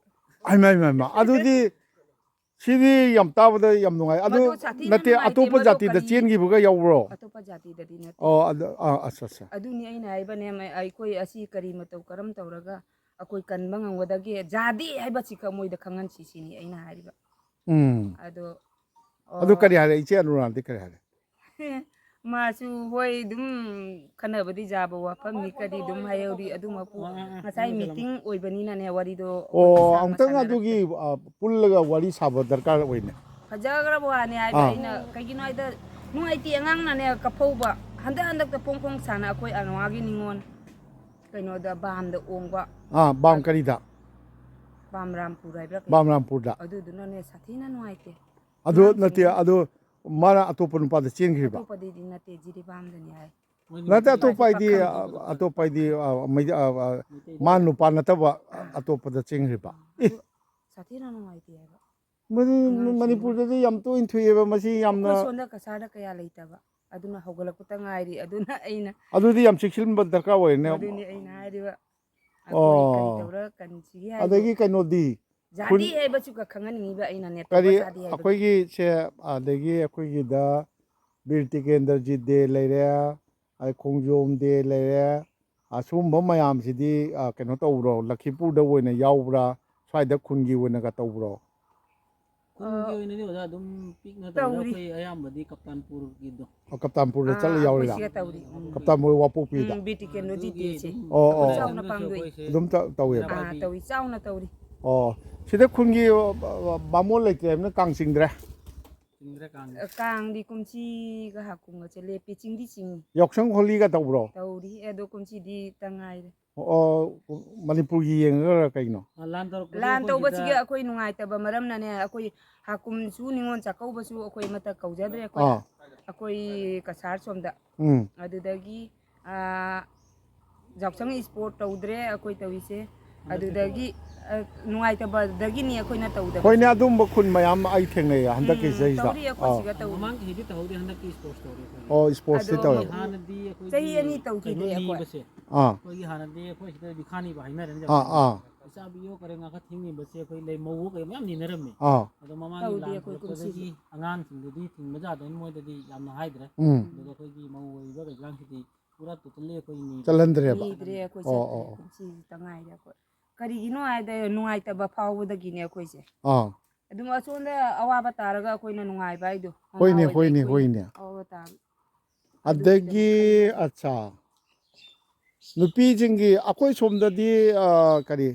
ꯍꯩꯃꯥ, ꯍꯩꯃꯥ, ꯍꯩꯃꯥ꯫ ꯑꯗꯨꯗꯤ ꯁꯤꯗꯤ ꯌꯥꯝ ꯇꯥꯕꯗ ꯌꯥꯝ ꯅꯨꯡꯉꯥꯏ꯫ ꯑꯗꯨ ꯃꯗꯨ ꯁꯥꯊꯤꯅ ꯅꯠꯇꯦ, ꯅꯨꯡꯉꯥꯏꯇꯦ, ꯑꯇꯣꯞꯄ ꯃꯗꯨ ꯖꯥꯇꯤꯗ ꯀꯔꯤ ꯆꯦꯟꯈꯤꯕꯒ ꯌꯥꯎꯕ꯭ꯔꯣ? ꯑꯇꯣꯞꯄ ꯖꯥꯇꯤꯗꯗꯤ ꯅꯠꯇꯦ꯫ ꯑꯣ, ꯑꯗꯨ, ꯑꯥ, ꯑꯠꯆꯥ, ꯑꯠꯆꯥ꯫ ꯑꯗꯨꯅꯤ ꯑꯩꯅ ꯍꯥꯏꯕꯅꯦ, ꯃ-, ꯑꯩꯈꯣꯏ ꯑꯁꯤ ꯀꯔꯤ ꯃꯇꯧ ꯀꯔꯝ ꯇꯧꯔꯒ ꯑꯩꯈꯣꯏ ꯀꯟꯕ ꯉꯝꯒꯗꯒꯦ? ꯖꯥꯇꯤ ꯍꯥꯏꯕꯁꯤꯈꯛ ꯃꯣꯏꯗ ꯈꯪꯍꯟꯁꯤ ꯁꯤꯅꯤ ꯑꯩꯅ ꯍꯥꯏꯔꯤꯕ꯫ ꯎꯝ꯫ ꯑꯗꯣ, ꯑꯗꯨ ꯑꯣ, ꯀꯔꯤ ꯍꯥꯏꯔꯦ? ꯏꯆꯦ ꯑꯔꯨꯅꯥꯗꯤ ꯀꯔꯤ ꯍꯥꯏꯔꯦ? ꯃꯥꯁꯨ ꯍꯣꯏ ꯑꯗꯨꯝ ꯈꯟꯅꯕꯗꯤ ꯌꯥꯕ ꯋꯥꯐꯝꯅꯤ, ꯀꯔꯤ ꯑꯗꯨꯝ ꯍꯥꯏꯍꯧꯔꯤ, ꯑꯗꯨꯃꯛꯄꯨ ꯑꯥ, ꯑꯥ, ꯑꯥ, ꯉꯁꯥꯏ ꯈꯟꯅꯕ meeting ꯑꯣꯏꯕꯅꯤꯅꯅꯦ, ꯋꯥꯔꯤꯗꯣ ꯑꯣ, ꯋꯥꯔꯤ ꯑꯃꯨꯛꯇꯪ ꯁꯥꯟꯅꯔꯛꯀꯦ꯫ ꯑꯗꯨꯒꯤ, ꯑ, ꯄꯨꯜꯂꯒ ꯋꯥꯔꯤ ꯁꯥꯕ ꯗꯔꯀꯥꯔ ꯑꯣꯏꯅꯦ꯫ ꯐꯖꯈ꯭ꯔꯕ ꯋꯥꯅꯤ ꯍꯥꯏꯕ ꯑꯥ꯫ ꯑꯩꯅ, ꯀꯩꯒꯤꯅꯣ ꯍꯥꯏꯗ ꯅꯨꯡꯉꯥꯏꯇꯦ ꯑꯉꯥꯡꯅꯅꯦ ꯀꯞꯐꯧꯕ, ꯍꯟꯗꯛ ꯍꯟꯗꯛꯇ ꯐꯣꯡ ꯐꯣꯡ ꯁꯥꯅ ꯑꯩꯈꯣꯏ ꯑꯅꯋꯥꯒꯤ ꯅꯤꯉꯣꯜ ꯀꯩꯅꯣꯗ ꯕꯥꯝꯗ ꯑꯣꯡꯕ꯫ ꯑꯥ, ꯕꯥꯝ ꯑ-, ꯀꯔꯤꯗ? ꯕꯥꯝ ꯔꯥꯝꯄꯨꯔ ꯍꯥꯏꯕ꯭ꯔꯥ ꯀꯩꯅꯣ? ꯕꯥꯝ ꯔꯥꯝꯄꯨꯔꯗ꯫ ꯑꯗꯨꯗꯨꯅꯅꯦ ꯁꯥꯊꯤꯅ ꯅꯨꯡꯉꯥꯏꯇꯦ꯫ ꯑꯗꯨ ꯑꯉꯥꯡꯁꯤꯡ ꯅꯠꯇꯦ, ꯑꯗꯨ ꯃꯥꯅ ꯑꯇꯣꯞꯄ ꯅꯨꯄꯥꯗ ꯆꯦꯟꯈ꯭ꯔꯤꯕ? ꯑꯇꯣꯞꯄꯗꯩꯗꯤ ꯅꯠꯇꯦ, ꯖꯤꯔꯤꯕꯥꯝꯗꯅꯤ ꯍꯥꯏ꯫ ꯃꯣꯏ ꯅꯠꯇꯦ, ꯅꯨꯄꯤ ꯑꯇꯣꯞꯄ ꯍꯥꯏꯗꯤ, ꯄꯥꯈꯪ ꯑ, ꯑꯇꯣꯞꯄ ꯍꯥꯏꯗꯤ, ꯑ, ꯃꯩ-, ꯑ, ꯑ, ꯃꯩꯇꯩꯗ ꯃꯥ ꯅꯨꯄꯥ ꯅꯠꯇꯕ, ꯑ, ꯑꯇꯣꯞꯄꯗ ꯆꯦꯟꯈ꯭ꯔꯤꯕ꯫ ꯑꯦ, ꯑꯗꯨ ꯁꯥꯊꯤꯅ ꯅꯨꯡꯉꯥꯏꯇꯦ ꯍꯥꯏꯕ꯫ ꯃꯗꯨ ꯑꯉꯥꯡꯁꯤꯡꯗꯣ꯫ ꯃꯅꯤꯄꯨꯔꯗꯗꯤ ꯌꯥꯝ ꯇꯣꯏꯅ ꯊꯣꯛꯑꯦꯕ, ꯃꯁꯤ ꯌꯥꯝꯅ ꯑꯩꯈꯣꯏ ꯁꯣꯝꯗ ꯀꯁꯥꯔꯗ ꯀꯌꯥ ꯂꯩꯇꯕ꯫ ꯑꯗꯨꯅ ꯍꯧꯒꯠꯂꯛꯄꯇ ꯉꯥꯏꯔꯤ꯫ ꯑꯗꯨꯅ ꯑꯩꯅ ꯑꯗꯨꯗꯤ ꯌꯥꯝ ꯆꯦꯛꯁꯤꯟꯕ ꯗꯔꯀꯥꯔ ꯑꯣꯏꯔꯦꯅꯦ꯫ ꯃꯗꯨꯅꯤ ꯑꯩꯅ ꯍꯥꯏꯔꯤꯕ꯫ ꯑꯩꯈꯣꯏ ꯀꯔꯤ ꯑꯣ꯫ ꯇꯧꯔ ꯀꯟꯁꯤꯒꯦ ꯍꯥꯏꯗꯣ꯫ ꯑꯗꯒꯤ ꯀꯩꯅꯣꯗꯤ, ꯖꯥꯇꯤ ꯈꯨꯟ-, ꯍꯥꯏꯕꯁꯤꯒ ꯈꯪꯍꯟꯅꯤꯡꯉꯤꯕ ꯑꯩꯅꯅꯦ, ꯀꯔꯤ ꯇꯣꯞꯄ ꯖꯥꯇꯤ ꯍꯥꯏꯕꯗꯣ꯫ ꯑꯩꯈꯣꯏꯒꯤ ꯁꯦ, ꯑꯗꯒꯤ ꯑꯩꯈꯣꯏꯒꯤꯗ ꯕꯤꯔ ꯇꯤꯀꯦꯟꯗ꯭ꯔꯖꯤꯠ ꯗꯦ ꯂꯩꯔꯦ, ꯑꯗꯩ ꯈꯣꯡꯖꯣꯝ ꯗꯦ ꯂꯩꯔꯦ, ꯑꯁꯤꯒꯨꯝꯕ ꯃꯌꯥꯝꯁꯤꯗꯤ, ꯑ, ꯀꯩꯅꯣ ꯇꯧꯕ꯭ꯔꯣ? ꯂꯈꯤꯄꯨꯔꯗ ꯑꯣꯏꯅ ꯌꯥꯎꯕ꯭ꯔꯥ? ꯁ꯭ꯋꯥꯏꯗ ꯈꯨꯟꯒꯤ ꯑꯣꯏꯅꯒ ꯇꯧꯕ꯭ꯔꯣ? ꯈꯨꯟꯒꯤ ꯑꯣꯏꯅꯗꯤ ꯑꯣꯖꯥ ꯑꯗꯨꯝ ꯄꯤꯛꯅ ꯇꯧꯔꯒ ꯇꯧꯔꯤ꯫ ꯑꯩꯈꯣꯏ ꯑꯌꯥꯝꯕꯗꯤ ꯀꯞꯇꯥꯟꯄꯨꯔꯒꯤꯗꯣ꯫ ꯑꯣ, ꯀꯞꯇꯥꯟꯄꯨꯔꯗ ꯑꯥ, ꯆꯠꯂ ꯑꯩꯈꯣꯏ ꯌꯥꯎꯔꯤꯔꯥ? ꯁꯤꯒ ꯇꯧꯔꯤ꯫ ꯎꯝ꯫ ꯀꯞꯇꯥꯟꯄꯨꯔ ꯋꯥꯄꯣꯛꯄꯤꯗ? ꯎꯝ, ꯕꯤꯇꯤ ꯀꯦꯟꯗ꯭ꯔꯣ ꯑꯗꯨꯒꯤ ꯗꯤꯗꯤꯁꯦ꯫ ꯑꯗꯨꯝ ꯑꯣ, ꯑꯣ꯫ ꯆꯥꯎꯅ ꯄꯥꯡꯗꯣꯏ꯫ ꯑꯗꯨꯝ ꯇꯧ-, ꯇꯧꯋꯦꯕ? ꯑꯥ, ꯇꯧꯋꯤ꯫ ꯆꯥꯎꯅ ꯇꯧꯔꯤ꯫ ꯑꯣ, ꯁꯤꯗ ꯈꯨꯟꯒꯤ, ꯑ, ꯑ, ꯕꯥꯃꯣꯟ ꯂꯩꯇ꯭ꯔꯦ ꯍꯥꯏꯕꯅ ꯀꯥꯡ ꯆꯤꯡꯗ꯭ꯔꯦ? ꯆꯤꯡꯗ꯭ꯔꯦ ꯀꯥꯡꯗꯤ꯫ ꯑ, ꯀꯥꯡꯗꯤ ꯀꯨꯝꯁꯤꯒ ꯍꯥꯀꯨꯝꯒꯁꯦ ꯂꯦꯞꯄꯤ꯫ ꯆꯤꯡꯗꯤ ꯆꯤꯡꯉꯤ꯫ ꯌꯥꯎꯁꯪ ꯍꯣꯂꯤꯒ ꯇꯧꯕ꯭ꯔꯣ? ꯇꯧꯔꯤ꯫ ꯑꯦ, ꯑꯗꯣ ꯀꯨꯝꯁꯤꯗꯤ ꯇ ꯉꯥꯏꯔꯦ꯫ ꯑꯣ, ꯃꯅꯤꯄꯨꯔꯒꯤ ꯌꯦꯡꯉꯒꯔ ꯀꯩꯅꯣ? ꯑ, ꯂꯥꯟ ꯇꯧꯔꯛꯄꯗꯣ ꯂꯥꯟ ꯑꯩꯈꯣꯏ ꯇꯧꯕꯁꯤꯒꯤ ꯁꯤꯗ ꯑꯩꯈꯣꯏ ꯅꯨꯡꯉꯥꯏꯇꯕ ꯃꯔꯝꯅꯅꯦ, ꯑꯩꯈꯣꯏ ꯍꯥꯀꯨꯝꯁꯨ ꯅꯤꯉꯣꯜ ꯆꯥꯛꯀꯧꯕꯁꯨ ꯑꯩꯈꯣꯏ ꯑꯃꯠꯇ ꯀꯧꯖꯗ꯭ꯔꯦ ꯑꯩꯈꯣꯏ꯫ ꯑꯥ꯫ ꯑꯩꯈꯣꯏ ꯀꯁꯥꯔ ꯁꯣꯝꯗ꯫ ꯎꯝ꯫ ꯑꯗꯨꯗꯒꯤ, ꯑ, ꯌꯥꯎꯁꯪ ꯏꯁꯄꯣꯔꯠ ꯇꯧꯗ꯭ꯔꯦ ꯑꯩꯈꯣꯏ ꯇꯧꯔꯤꯁꯦ꯫ ꯍꯟꯗꯛꯇꯤ ꯑꯗꯨꯗꯒꯤ, ꯑ, ꯅꯨꯡꯉꯥꯏꯇꯕꯗꯒꯤꯅꯤ ꯑꯩꯈꯣꯏꯅ ꯇꯧꯗꯕꯁꯦ꯫ ꯍꯣꯏꯅꯦ, ꯑꯗꯨꯝꯕ ꯈꯨꯟ ꯃꯌꯥꯝ ꯑꯩ ꯊꯦꯡꯅꯩꯌꯦ ꯍꯟꯗꯛꯀꯤ ꯎꯝ, ꯆꯍꯤꯗ꯫ ꯇꯧꯔꯤ ꯑꯩꯈꯣꯏ ꯑꯥ꯫ ꯁꯤꯒ ꯇꯧꯔꯤ꯫ ꯃꯃꯥꯡ ꯆꯍꯤꯗꯤ ꯇꯧꯍꯧꯗꯦ, ꯍꯟꯗꯛꯇꯤ ꯏꯁꯄꯣꯔꯠꯁ ꯇꯧꯔꯦ ꯑꯩꯈꯣꯏ꯫ ꯑꯣ, ꯏꯁꯄꯣꯔꯠꯁꯇꯤ ꯍꯥꯟꯅꯗꯤ ꯇꯧꯋꯦ꯫ ꯑꯩꯈꯣꯏꯒꯤ ꯍꯥꯟꯅꯗꯤ ꯑꯩꯈꯣꯏꯒꯤ ꯆꯍꯤ ꯑꯅꯤ ꯀꯩꯅꯣ ꯇꯧꯈꯤꯗ꯭ꯔꯦ ꯑꯩꯈꯣꯏ꯫ ꯅꯤꯕꯁꯦ꯫ ꯑꯥ꯫ ꯑꯩꯈꯣꯏꯒꯤ ꯍꯥꯟꯅꯗꯤ ꯑꯩꯈꯣꯏ ꯁꯤꯗ ꯕꯤꯈꯥ ꯅꯤꯕ ꯍꯥꯏꯅꯔꯅꯤ ꯑꯥ, ꯌꯥꯎꯁꯪꯗ꯫ ꯑꯥ꯫ ꯂꯩꯁꯥꯕꯤ ꯌꯣꯛꯈ꯭ꯔꯦ ꯉꯥꯈ ꯊꯦꯡꯅꯤꯡꯕꯁꯦ ꯑꯩꯈꯣꯏ ꯂꯩ ꯃꯧ ꯀꯩ ꯃꯌꯥꯝ ꯅꯤꯅꯔꯝꯃꯦ꯫ ꯑꯥ꯫ ꯑꯗꯣ ꯃꯃꯥꯡꯒꯤ ꯇꯧꯗꯦ ꯂꯥꯟ ꯑꯩꯈꯣꯏ ꯊꯣꯛꯂꯛꯄꯗꯒꯤ ꯀꯨꯝꯁꯤꯁꯦ꯫ ꯑꯉꯥꯡꯁꯤꯡꯗꯨꯗꯤ ꯊꯤꯡꯕ ꯌꯥꯗꯕꯅꯤꯅ ꯃꯣꯏꯗꯗꯤ ꯌꯥꯝꯅ ꯍꯥꯏꯗ꯭ꯔꯦ꯫ ꯎꯝ꯫ ꯑꯗꯨꯒ ꯑꯩꯈꯣꯏꯒꯤ ꯃꯧ ꯑꯣꯏꯔꯤꯕ ꯀꯩꯀꯥꯡꯁꯤꯗꯤ ꯄꯨꯔꯥ ꯇꯣꯇꯜꯂꯤ ꯑꯩꯈꯣꯏ ꯅꯤꯗ꯭ꯔꯦ꯫ ꯆꯠꯍꯟꯗ꯭ꯔꯦꯕ? ꯅꯤꯗ꯭ꯔꯦ ꯑꯩꯈꯣꯏ ꯑꯣ, ꯆꯠꯇ꯭ꯔꯦ꯫ ꯑꯣ, ꯑꯣ꯫ ꯀꯨꯝꯁꯤꯁꯤꯇ ꯉꯥꯏꯔꯦ ꯑꯩꯈꯣꯏ꯫ ꯀꯔꯤꯒꯤꯅꯣ ꯍꯥꯏꯗ ꯅꯨꯡꯉꯥꯏꯇꯕ ꯐꯥꯎꯕꯗꯒꯤꯅꯦ ꯑꯩꯈꯣꯏꯁꯦ꯫ ꯑꯥ꯫ ꯑꯗꯨꯝ ꯑꯁꯣꯝꯗ ꯑꯋꯥꯕ ꯇꯥꯔꯒ ꯑꯩꯈꯣꯏꯅ ꯅꯨꯡꯉꯥꯏꯕ ꯍꯥꯏꯗꯣ꯫ ꯍꯣꯏꯅꯦ, ꯑꯉꯥꯡ ꯑꯣꯏꯔꯤꯉꯩ ꯍꯣꯏꯅꯦ, ꯑꯩꯈꯣꯏꯅ ꯍꯣꯏꯅꯦ꯫ ꯑꯋꯥꯕ ꯇꯥꯕ꯫ ꯑꯗꯒꯤ, ꯑꯗꯨꯒꯤꯗꯃꯛ ꯈꯜꯂꯒ꯫ ꯑꯠꯆꯥ꯫ ꯅꯨꯄꯤꯁꯤꯡꯒꯤ ꯑꯩꯈꯣꯏ ꯁꯣꯝꯗꯗꯤ, ꯑ, ꯀꯔꯤ,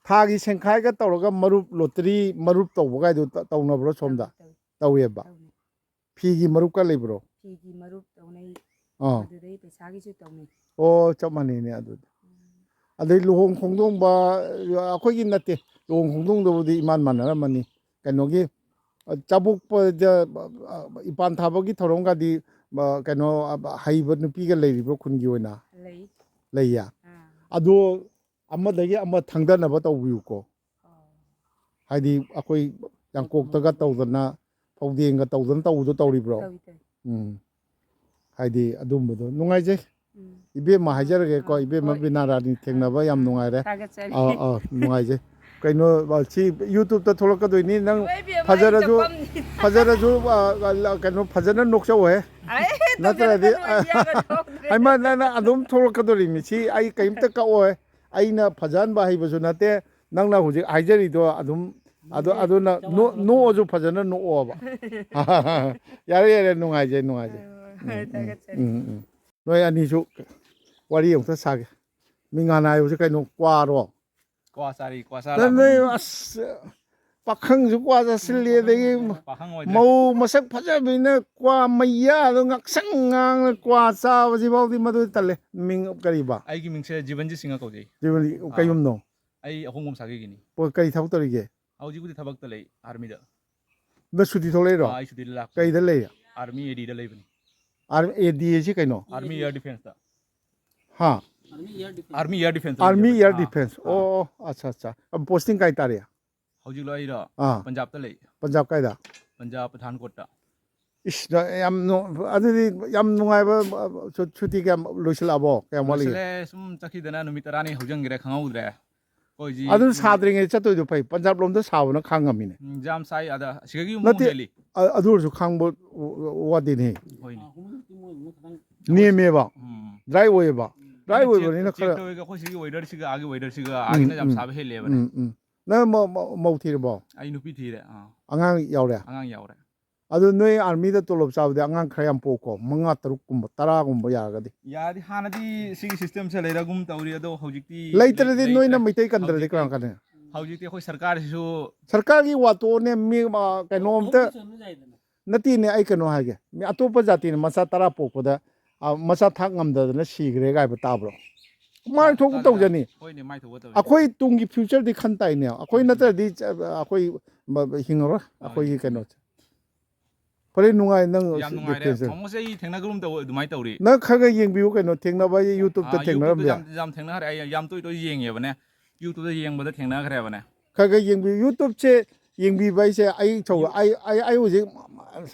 ꯊꯥꯒꯤ ꯁꯦꯡꯈꯥꯏꯒ ꯇꯧꯔꯒ ꯃꯔꯨꯞ, ꯂꯣꯇꯔꯤ ꯃꯔꯨꯞ ꯇꯧꯕꯒꯥꯏꯗꯨ ꯇ-, ꯇꯧꯅꯕ꯭ꯔꯣ ꯁꯣꯝꯗ? ꯇꯧꯏ, ꯇꯧꯏ꯫ ꯇꯧꯋꯦꯕ꯫ ꯇꯧꯅꯩ꯫ ꯐꯤꯒꯤ ꯃꯔꯨꯞꯀ ꯂꯩꯕ꯭ꯔꯣ? ꯐꯤꯒꯤ ꯃꯔꯨꯞ ꯇꯧꯅꯩ꯫ ꯑꯥ꯫ ꯑꯗꯨꯗꯩ ꯄꯩꯁꯥꯒꯤꯁꯨ ꯇꯧꯅꯩ꯫ ꯑꯣ, ꯆꯞ ꯃꯥꯟꯅꯩꯅꯦ ꯑꯗꯨꯗꯤ꯫ ꯎꯝ꯫ ꯑꯗꯩ ꯂꯨꯍꯣꯡ ꯈꯣꯡꯗꯣꯡꯕ, ꯑꯩꯈꯣꯏꯒꯤ ꯅꯠꯇꯦ, ꯂꯨꯍꯣꯡ ꯈꯣꯡꯗꯣꯡꯗꯕꯨꯗꯤ ꯏꯃꯥꯟ ꯃꯥꯟꯅꯔꯝꯃꯅꯤ꯫ ꯀꯩꯅꯣꯒꯤ, ꯑ, ꯆꯥꯕꯣꯛꯄꯗ, ꯑ, ꯑ, ꯏꯄꯥꯟ ꯊꯥꯕꯒꯤ ꯊꯧꯔꯝꯒꯗꯤ, ꯑ, ꯀꯩꯅꯣ, ꯑ, ꯍꯩꯕ ꯅꯨꯄꯤꯒ ꯂꯩꯔꯤꯕ꯭ꯔꯣ ꯈꯨꯟꯒꯤ ꯑꯣꯏꯅ? ꯂꯩ꯫ ꯂꯩꯌꯦ? ꯑꯥ꯫ ꯑꯗꯣ ꯑꯃꯗꯒꯤ ꯑꯃ ꯊꯪꯗꯅꯕ ꯇꯧꯕꯤꯌꯨꯀꯣ꯫ ꯑꯣ꯫ ꯍꯥꯏꯗꯤ ꯑꯩꯈꯣꯏ ꯌꯥꯡꯀꯣꯛꯇꯒ ꯇꯧꯗꯅ, ꯐꯧꯗꯦꯡꯒ ꯇꯧꯗꯅ ꯇꯧꯕꯗꯣ ꯇꯧꯔꯤꯕ꯭ꯔꯣ? ꯇꯧꯏ, ꯇꯧꯏ꯫ ꯎꯝ꯫ ꯍꯥꯏꯗꯤ ꯑꯗꯨꯝꯕꯗꯣ ꯅꯨꯡꯉꯥꯏꯖꯩ꯫ ꯎꯝ꯫ ꯏꯕꯦꯝꯃ ꯑꯥ, ꯍꯥꯏꯖꯔꯒꯦꯀꯣ, ꯑꯥ, ꯏꯕꯦꯝꯃ ꯍꯣꯏ꯫ ꯕꯤꯅꯥ ꯔꯥꯅꯤ ꯊꯦꯡꯅꯕ ꯌꯥꯝ ꯅꯨꯡꯉꯥꯏꯔꯦ꯫ ꯊꯥꯒꯠꯆꯔꯤ꯫ ꯑꯥ, ꯑꯥ, ꯅꯨꯡꯉꯥꯏꯖꯩ꯫ ꯀꯩꯅꯣ, ꯑ, ꯁꯤ YouTube-ꯇ ꯊꯣꯛꯂꯛꯀꯗꯣꯏꯅꯤ꯫ ꯅꯪ ꯏꯃꯥ ꯏꯕꯦꯝꯃ, ꯐꯖꯔꯁꯨ, ꯑꯩ ꯆꯠꯐꯝꯅꯤ꯫ ꯐꯖꯔꯁꯨ, ꯑ, ꯑ, ꯀꯩꯅꯣ, ꯐꯖꯅ ꯅꯣꯛꯆꯧꯍꯦ꯫ ꯑꯩ ꯅꯠꯇ꯭ꯔꯗꯤ, ꯇꯧꯖꯔꯛꯀꯅꯨ, ꯑꯩ ꯌꯥꯒ ꯇꯧꯗ꯭ꯔꯦ꯫ ꯍꯩꯃꯥ, ꯅꯪ, ꯅꯪ ꯑꯗꯨꯝ ꯊꯣꯛꯂꯛꯀꯗꯣꯔꯤꯃꯤ꯫ ꯁꯤ ꯑꯩ ꯀꯩꯝꯇ ꯀꯛꯑꯣꯏ꯫ ꯑꯩꯅ ꯐꯖꯍꯟꯕ ꯍꯩꯕꯁꯨ ꯅꯠꯇꯦ꯫ ꯅꯪꯅ ꯍꯧꯖꯤꯛ ꯍꯥꯏꯖꯔꯤꯗꯣ ꯑꯗꯨꯝ ꯑꯗꯨ ꯑꯗꯨꯅ ꯅꯣ- ꯅꯣꯛꯑꯁꯨ ꯐꯖꯅ ꯅꯣꯛꯑꯣꯕ꯫ ꯌꯥꯔꯦ, ꯌꯥꯔꯦ, ꯅꯨꯡꯉꯥꯏꯖꯩ, ꯅꯨꯡꯉꯥꯏꯖꯩ꯫ ꯎꯝ, ꯎꯝ, ꯊꯥꯒꯠꯆꯔꯤ꯫ ꯎꯝ, ꯎꯝ꯫ ꯅꯣꯏ ꯑꯅꯤꯁꯨ ꯋꯥꯔꯤ ꯑꯃꯨꯛꯇ ꯁꯥꯒꯦ꯫ ꯃꯤꯉꯥꯟ ꯍꯥꯏꯕꯁꯤ ꯀꯩꯅꯣ? ꯀ꯭ꯋꯥꯔꯣ? ꯀ꯭ꯋꯥ ꯆꯥꯔꯤ, ꯀ꯭ꯋꯥ ꯆꯥꯔ ꯅꯪ ꯂꯥꯛꯄꯅꯤ꯫ ꯅꯣꯏ ꯑꯁ, ꯄꯥꯈꯪꯁꯨ ꯀ꯭ꯋꯥ ꯆꯥꯁꯤꯜꯂꯤ, ꯑꯗꯒꯤ ꯄꯥꯈꯪ ꯑꯣꯏꯗ꯭ꯔꯦ꯫ ꯃꯧ ꯃꯁꯛ ꯐꯖꯕꯤꯅ ꯀ꯭ꯋꯥ ꯃꯌꯥꯗꯣ ꯉꯥꯛꯁꯪ ꯉꯥꯡꯅ ꯀ꯭ꯋꯥ ꯆꯥꯕꯁꯤꯐꯥꯎꯗꯤ ꯃꯗꯨ ꯇꯜꯂꯦ꯫ ꯃꯤꯡ ꯀꯔꯤꯕ? ꯑꯩꯒꯤ ꯃꯤꯡꯁꯦ ꯖꯤꯕꯟꯖꯤꯠ ꯁꯤꯡꯍ ꯀꯧꯖꯩ꯫ ꯖꯤꯕꯟꯖꯤꯠ, ꯑꯥ꯫ ꯀꯩ ꯌꯨꯝꯅꯣ? ꯑꯩ ꯑꯍꯣꯡꯕꯝ ꯁꯥꯒꯩꯒꯤꯅꯤ꯫ ꯄꯣ-, ꯀꯔꯤ ꯊꯕꯛ ꯇꯧꯔꯤꯒꯦ? ꯍꯧꯖꯤꯛꯄꯨꯗꯤ ꯊꯕꯛꯇ ꯂꯩ, ꯑꯥꯔꯃꯤꯗ꯫ ꯅꯪ ꯁꯨꯇꯤ ꯊꯣꯛꯂꯛꯏꯔꯣ? ꯑꯥ, ꯑꯩ ꯁꯨꯇꯤ ꯂꯥꯛꯄꯅꯤ꯫ ꯀꯩꯗ ꯂꯩ? ꯑꯥꯔꯃꯤ ꯑꯦ ꯗꯤꯗ ꯂꯩꯕꯅꯤ꯫ ꯑꯥꯔꯃꯤ ꯑꯦ ꯗꯤ ꯁꯤ ꯀꯩꯅꯣ? ꯑꯥꯔꯃꯤ ꯑꯦꯌꯔ ꯗꯤꯐꯦꯟꯁꯇ꯫ ꯍꯥ? Army air defence. Army air ah, defence. ꯑꯥ꯫ ꯑꯣ, ꯑꯣ, ꯑꯠꯆꯥ, ꯑꯠꯆꯥ꯫ ꯑ, ꯄꯣꯁꯇꯤꯡ ꯀꯥꯏ ꯇꯥꯔꯤ? ꯍꯧꯖꯤꯛꯂꯣ ꯑꯩꯔꯣ? ꯑꯥ꯫ ꯄꯟꯖꯥꯕꯇ ꯂꯩ꯫ ꯄꯟꯖꯥꯕ ꯀꯥꯏꯗ? ꯄꯟꯖꯥꯕ ꯄꯊꯥꯟꯀꯣꯠꯇ꯫ ꯏꯁ, ꯅ-, ꯌꯥꯝ ꯅꯨ-, ꯑꯗꯨꯗꯤ ꯌꯥꯝ ꯅꯨꯡꯉꯥꯏꯕ, ꯑ, ꯁꯨ-, ꯁꯨꯇꯤ ꯀꯌꯥꯝ ꯂꯣꯏꯁꯤꯜꯂꯛꯑꯕꯣ? ꯀꯌꯥꯝ ꯋꯥꯠꯂꯤꯒꯦ? ꯂꯣꯏꯁꯤꯜꯂꯦ, ꯁꯨꯝ ꯆꯠꯈꯤꯗꯅ ꯅꯨꯃꯤꯠ ꯇꯔꯥꯅꯤ ꯍꯧꯖꯤꯟꯈ꯭ꯔꯦ, ꯈꯪꯍꯧꯗ꯭ꯔꯦ꯫ ꯑꯩꯈꯣꯏ ꯍꯧꯖꯤꯛ ꯑꯗꯨ ꯁꯥꯗ꯭ꯔꯤꯉꯩ ꯆꯠꯇꯣꯏꯗꯣ ꯐꯩ, ꯄꯟꯖꯥꯕ ꯂꯣꯝꯗ ꯁꯥꯕꯅ ꯈꯥꯡꯉꯝꯃꯤꯅꯦ꯫ ꯎꯝ, ꯌꯥꯝ ꯁꯥꯏ ꯑꯗ, ꯁꯤꯗꯒꯤ ꯑꯃꯨꯛ ꯅꯠꯇꯦ, ꯍꯦꯜꯂꯤ꯫ ꯑ-, ꯑꯗꯨ ꯑꯣꯏꯔꯁꯨ ꯈꯥꯡꯕ ꯋꯥ-, ꯋꯥꯗꯦꯅꯦ꯫ ꯍꯣꯏꯅꯦ꯫ ꯅꯦꯝꯃꯦꯕ꯫ ꯎꯝ꯫ ꯗ꯭ꯔꯥꯏ ꯑꯣꯏꯌꯦꯕ꯫ ꯎꯝ꯫ ꯗ꯭ꯔꯥꯏ ꯑꯩꯅ ꯆꯦꯛ-, ꯑꯣꯏꯕꯅꯤꯅ ꯆꯦꯛ ꯈꯔ ꯇꯧꯔꯒ ꯑꯩꯈꯣꯏ ꯁꯤꯒꯤ ꯋꯦꯗꯔꯁꯤꯒ ꯑꯥꯒꯤ ꯋꯦꯗꯔꯁꯤꯒ ꯎꯝ, ꯑꯥꯒꯤꯅ ꯌꯥꯝ ꯎꯝ꯫ ꯁꯥꯕ ꯍꯦꯜꯂꯦꯕꯅꯦ꯫ ꯎꯝ, ꯎꯝ꯫ ꯅꯪ ꯃ-, ꯃ-, ꯃꯧ ꯊꯤꯔꯕꯣ? ꯑꯩ ꯅꯨꯄꯤ ꯊꯤꯔꯦ꯫ ꯑꯥ꯫ ꯑꯉꯥꯡ ꯌꯥꯎꯔꯦ? ꯑꯉꯥꯡ ꯌꯥꯎꯔꯦ꯫ ꯑꯗꯨ ꯅꯣꯏ ꯑꯥꯔꯃꯤꯗ ꯇꯣꯂꯣꯞ ꯆꯥꯕꯗꯤ ꯑꯉꯥꯡ ꯈꯔ ꯌꯥꯝ ꯄꯣꯛꯎꯀꯣ, ꯃꯉꯥ, ꯇꯔꯨꯛꯀꯨꯝꯕ, ꯇꯔꯥꯒꯨꯝꯕ ꯌꯥꯔꯒꯗꯤ꯫ ꯌꯥꯔꯗꯤ, ꯍꯥꯟꯅꯗꯤ ꯁꯤꯒꯤ ꯁꯤꯁꯇꯦꯝꯁꯦ ꯂꯩꯔꯒꯨꯝ ꯇꯧꯔꯤ, ꯑꯗꯣ ꯍꯧꯖꯤꯛꯇꯤ ꯂꯩꯇ꯭ꯔꯗꯤ ꯂꯩ-, ꯅꯣꯏꯅ ꯂꯩꯇ꯭ꯔꯦ꯫ ꯃꯩꯇꯩ ꯀꯟꯗ꯭ꯔꯗꯤ ꯍꯧꯖꯤꯛꯇꯤ, ꯀꯅꯥ ꯀꯟꯅꯤ? ꯍꯧꯖꯤꯛꯇꯤ ꯑꯩꯈꯣꯏ ꯁꯔꯀꯥꯔꯁꯤꯁꯨ ꯁꯔꯀꯥꯔꯒꯤ ꯋꯥ ꯇꯣꯛꯑꯣꯅꯦ, ꯃꯤ, ꯑ, ꯀꯩꯅꯣꯝꯇ ꯅꯠꯇꯦꯅꯦ, ꯑꯩ ꯀꯩꯅꯣ ꯍꯥꯏꯒꯦ, ꯃꯤ ꯑꯇꯣꯞꯄ ꯖꯥꯇꯤꯅ ꯃꯆꯥ ꯇꯔꯥ ꯄꯣꯛꯄꯗ, ꯑ, ꯃꯆꯥ ꯊꯥꯛ ꯉꯝꯗꯗꯅ ꯁꯤꯈ꯭ꯔꯦ ꯀꯥꯏꯕ ꯇꯥꯕ꯭ꯔꯣ? ꯃꯥꯏ ꯊꯣꯛꯄ ꯇꯥꯗꯦ, ꯇꯥꯗꯦ꯫ ꯇꯧꯖꯅꯤ꯫ ꯍꯣꯏꯅꯦ, ꯃꯥꯏ ꯊꯣꯛꯄ ꯇꯧꯖꯅꯤ꯫ ꯑꯩꯈꯣꯏ ꯇꯨꯡꯒꯤ ꯐ꯭ꯌꯨꯆꯔꯗꯤ ꯈꯟ ꯇꯥꯏꯅꯦ꯫ ꯑꯩꯈꯣꯏ ꯎꯝ, ꯎꯝ꯫ ꯅꯠꯇ꯭ꯔꯗꯤ, ꯑ, ꯑꯩꯈꯣꯏ ꯃ-, ꯍꯤꯡꯉꯔꯣꯏ, ꯍꯣꯏ꯫ ꯑꯩꯈꯣꯏꯒꯤ ꯀꯩꯅꯣꯁꯦ꯫ ꯐꯔꯦ, ꯅꯨꯡꯉꯥꯏ ꯅꯪ ꯌꯥꯝ ꯅꯨꯡꯉꯥꯏꯔꯦ꯫ ꯗꯤꯐꯦꯟꯁꯁꯦ꯫ ꯊꯥꯃꯣꯁꯦ ꯑꯩ ꯊꯦꯡꯅꯈ꯭ꯔꯒꯨꯝ ꯇꯧ-, ꯑꯗꯨꯃꯥꯏꯅ ꯇꯧꯔꯤ꯫ ꯅꯪ ꯈꯔ ꯈꯔ ꯌꯦꯡꯕꯤꯌꯨ ꯀꯩꯅꯣ, ꯊꯦꯡꯅꯕ ꯍꯥꯏꯁꯦ YouTube-ꯇ ꯑꯥ, ꯊꯦꯡꯅꯔꯝꯕ YouTube-ꯇ ꯌꯥꯏ꯫ ꯌꯥꯝ, ꯌꯥꯝ ꯊꯦꯡꯅꯈ꯭ꯔꯦ꯫ ꯑꯩ ꯌꯥꯝ ꯇꯣꯏ ꯇꯣꯏ ꯌꯦꯡꯉꯦꯕꯅꯦ꯫ YouTube-ꯇ ꯌꯦꯡꯕꯗ ꯊꯦꯡꯅꯈ꯭ꯔꯦꯕꯅꯦ꯫ ꯈꯔ ꯈꯔ ꯌꯦꯡꯕꯤꯌꯨ꯫ YouTube-ꯁꯦ ꯌꯦꯡꯕꯤꯕ ꯍꯥꯏꯁꯦ ꯑꯩ ꯊꯧ-, ꯌꯨ- ꯑꯩ, ꯑꯩ, ꯑꯩ ꯍꯧꯖꯤꯛ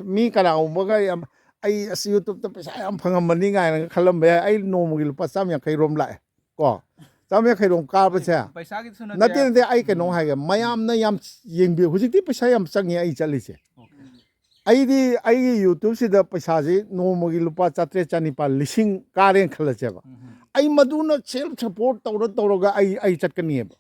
ꯃꯤ ꯀꯅꯥꯒꯨꯝꯕꯒ ꯌꯥꯝ, "ꯑꯩ ꯑꯁ YouTube-ꯇ ꯄꯩꯁꯥ ꯌꯥꯝ ꯐꯪꯉꯝꯃꯅꯤ" ꯀꯥꯏꯅꯒ ꯈꯜꯂꯝꯕ ꯌꯥꯏ꯫ ꯑꯩ ꯅꯣꯡꯃꯒꯤ ꯂꯨꯄꯥ ꯆꯥꯝ ꯌꯥꯡꯈꯩ ꯔꯣꯝ ꯂꯥꯛꯑꯦ꯫ ꯀꯣ? ꯆꯥꯝ ꯌꯥꯡꯈꯩ ꯔꯣꯝ ꯀꯥꯕꯁꯦ꯫ ꯄꯩꯁꯥꯒꯤꯁꯨ ꯅꯠꯇꯦ꯫ ꯅꯠꯇꯦ, ꯅꯠꯇꯦ, ꯑꯩ ꯀꯩꯅꯣ ꯎꯝ꯫ ꯍꯥꯏꯒꯦ, ꯃꯌꯥꯝꯅ ꯌꯥꯝ ꯌꯦꯡꯕꯤꯌꯨ꯫ ꯍꯧꯖꯤꯛꯇꯤ ꯄꯩꯁꯥ ꯌꯥꯝ ꯆꯪꯉꯦ ꯑꯩ ꯆꯠꯂꯤꯁꯦ꯫ ꯑꯣꯀꯦ꯫ ꯑꯩꯗꯤ ꯑꯩꯒꯤ YouTube-ꯁꯤꯗ ꯄꯩꯁꯥꯁꯦ ꯅꯣꯡꯃꯒꯤ ꯂꯨꯄꯥ ꯆꯥꯇ꯭ꯔꯦꯠ, ꯆꯅꯤꯄꯥꯜ, ꯂꯤꯁꯤꯡ ꯀꯥꯔꯦꯅ ꯈꯜꯂꯁꯦꯕ꯫ ꯎꯝ, ꯎꯝ꯫ ꯑꯩ ꯃꯗꯨꯅ self support ꯇꯧꯔ ꯇꯧꯔꯒ ꯑꯩ, ꯑꯩ ꯆꯠꯀꯅꯤꯕ꯫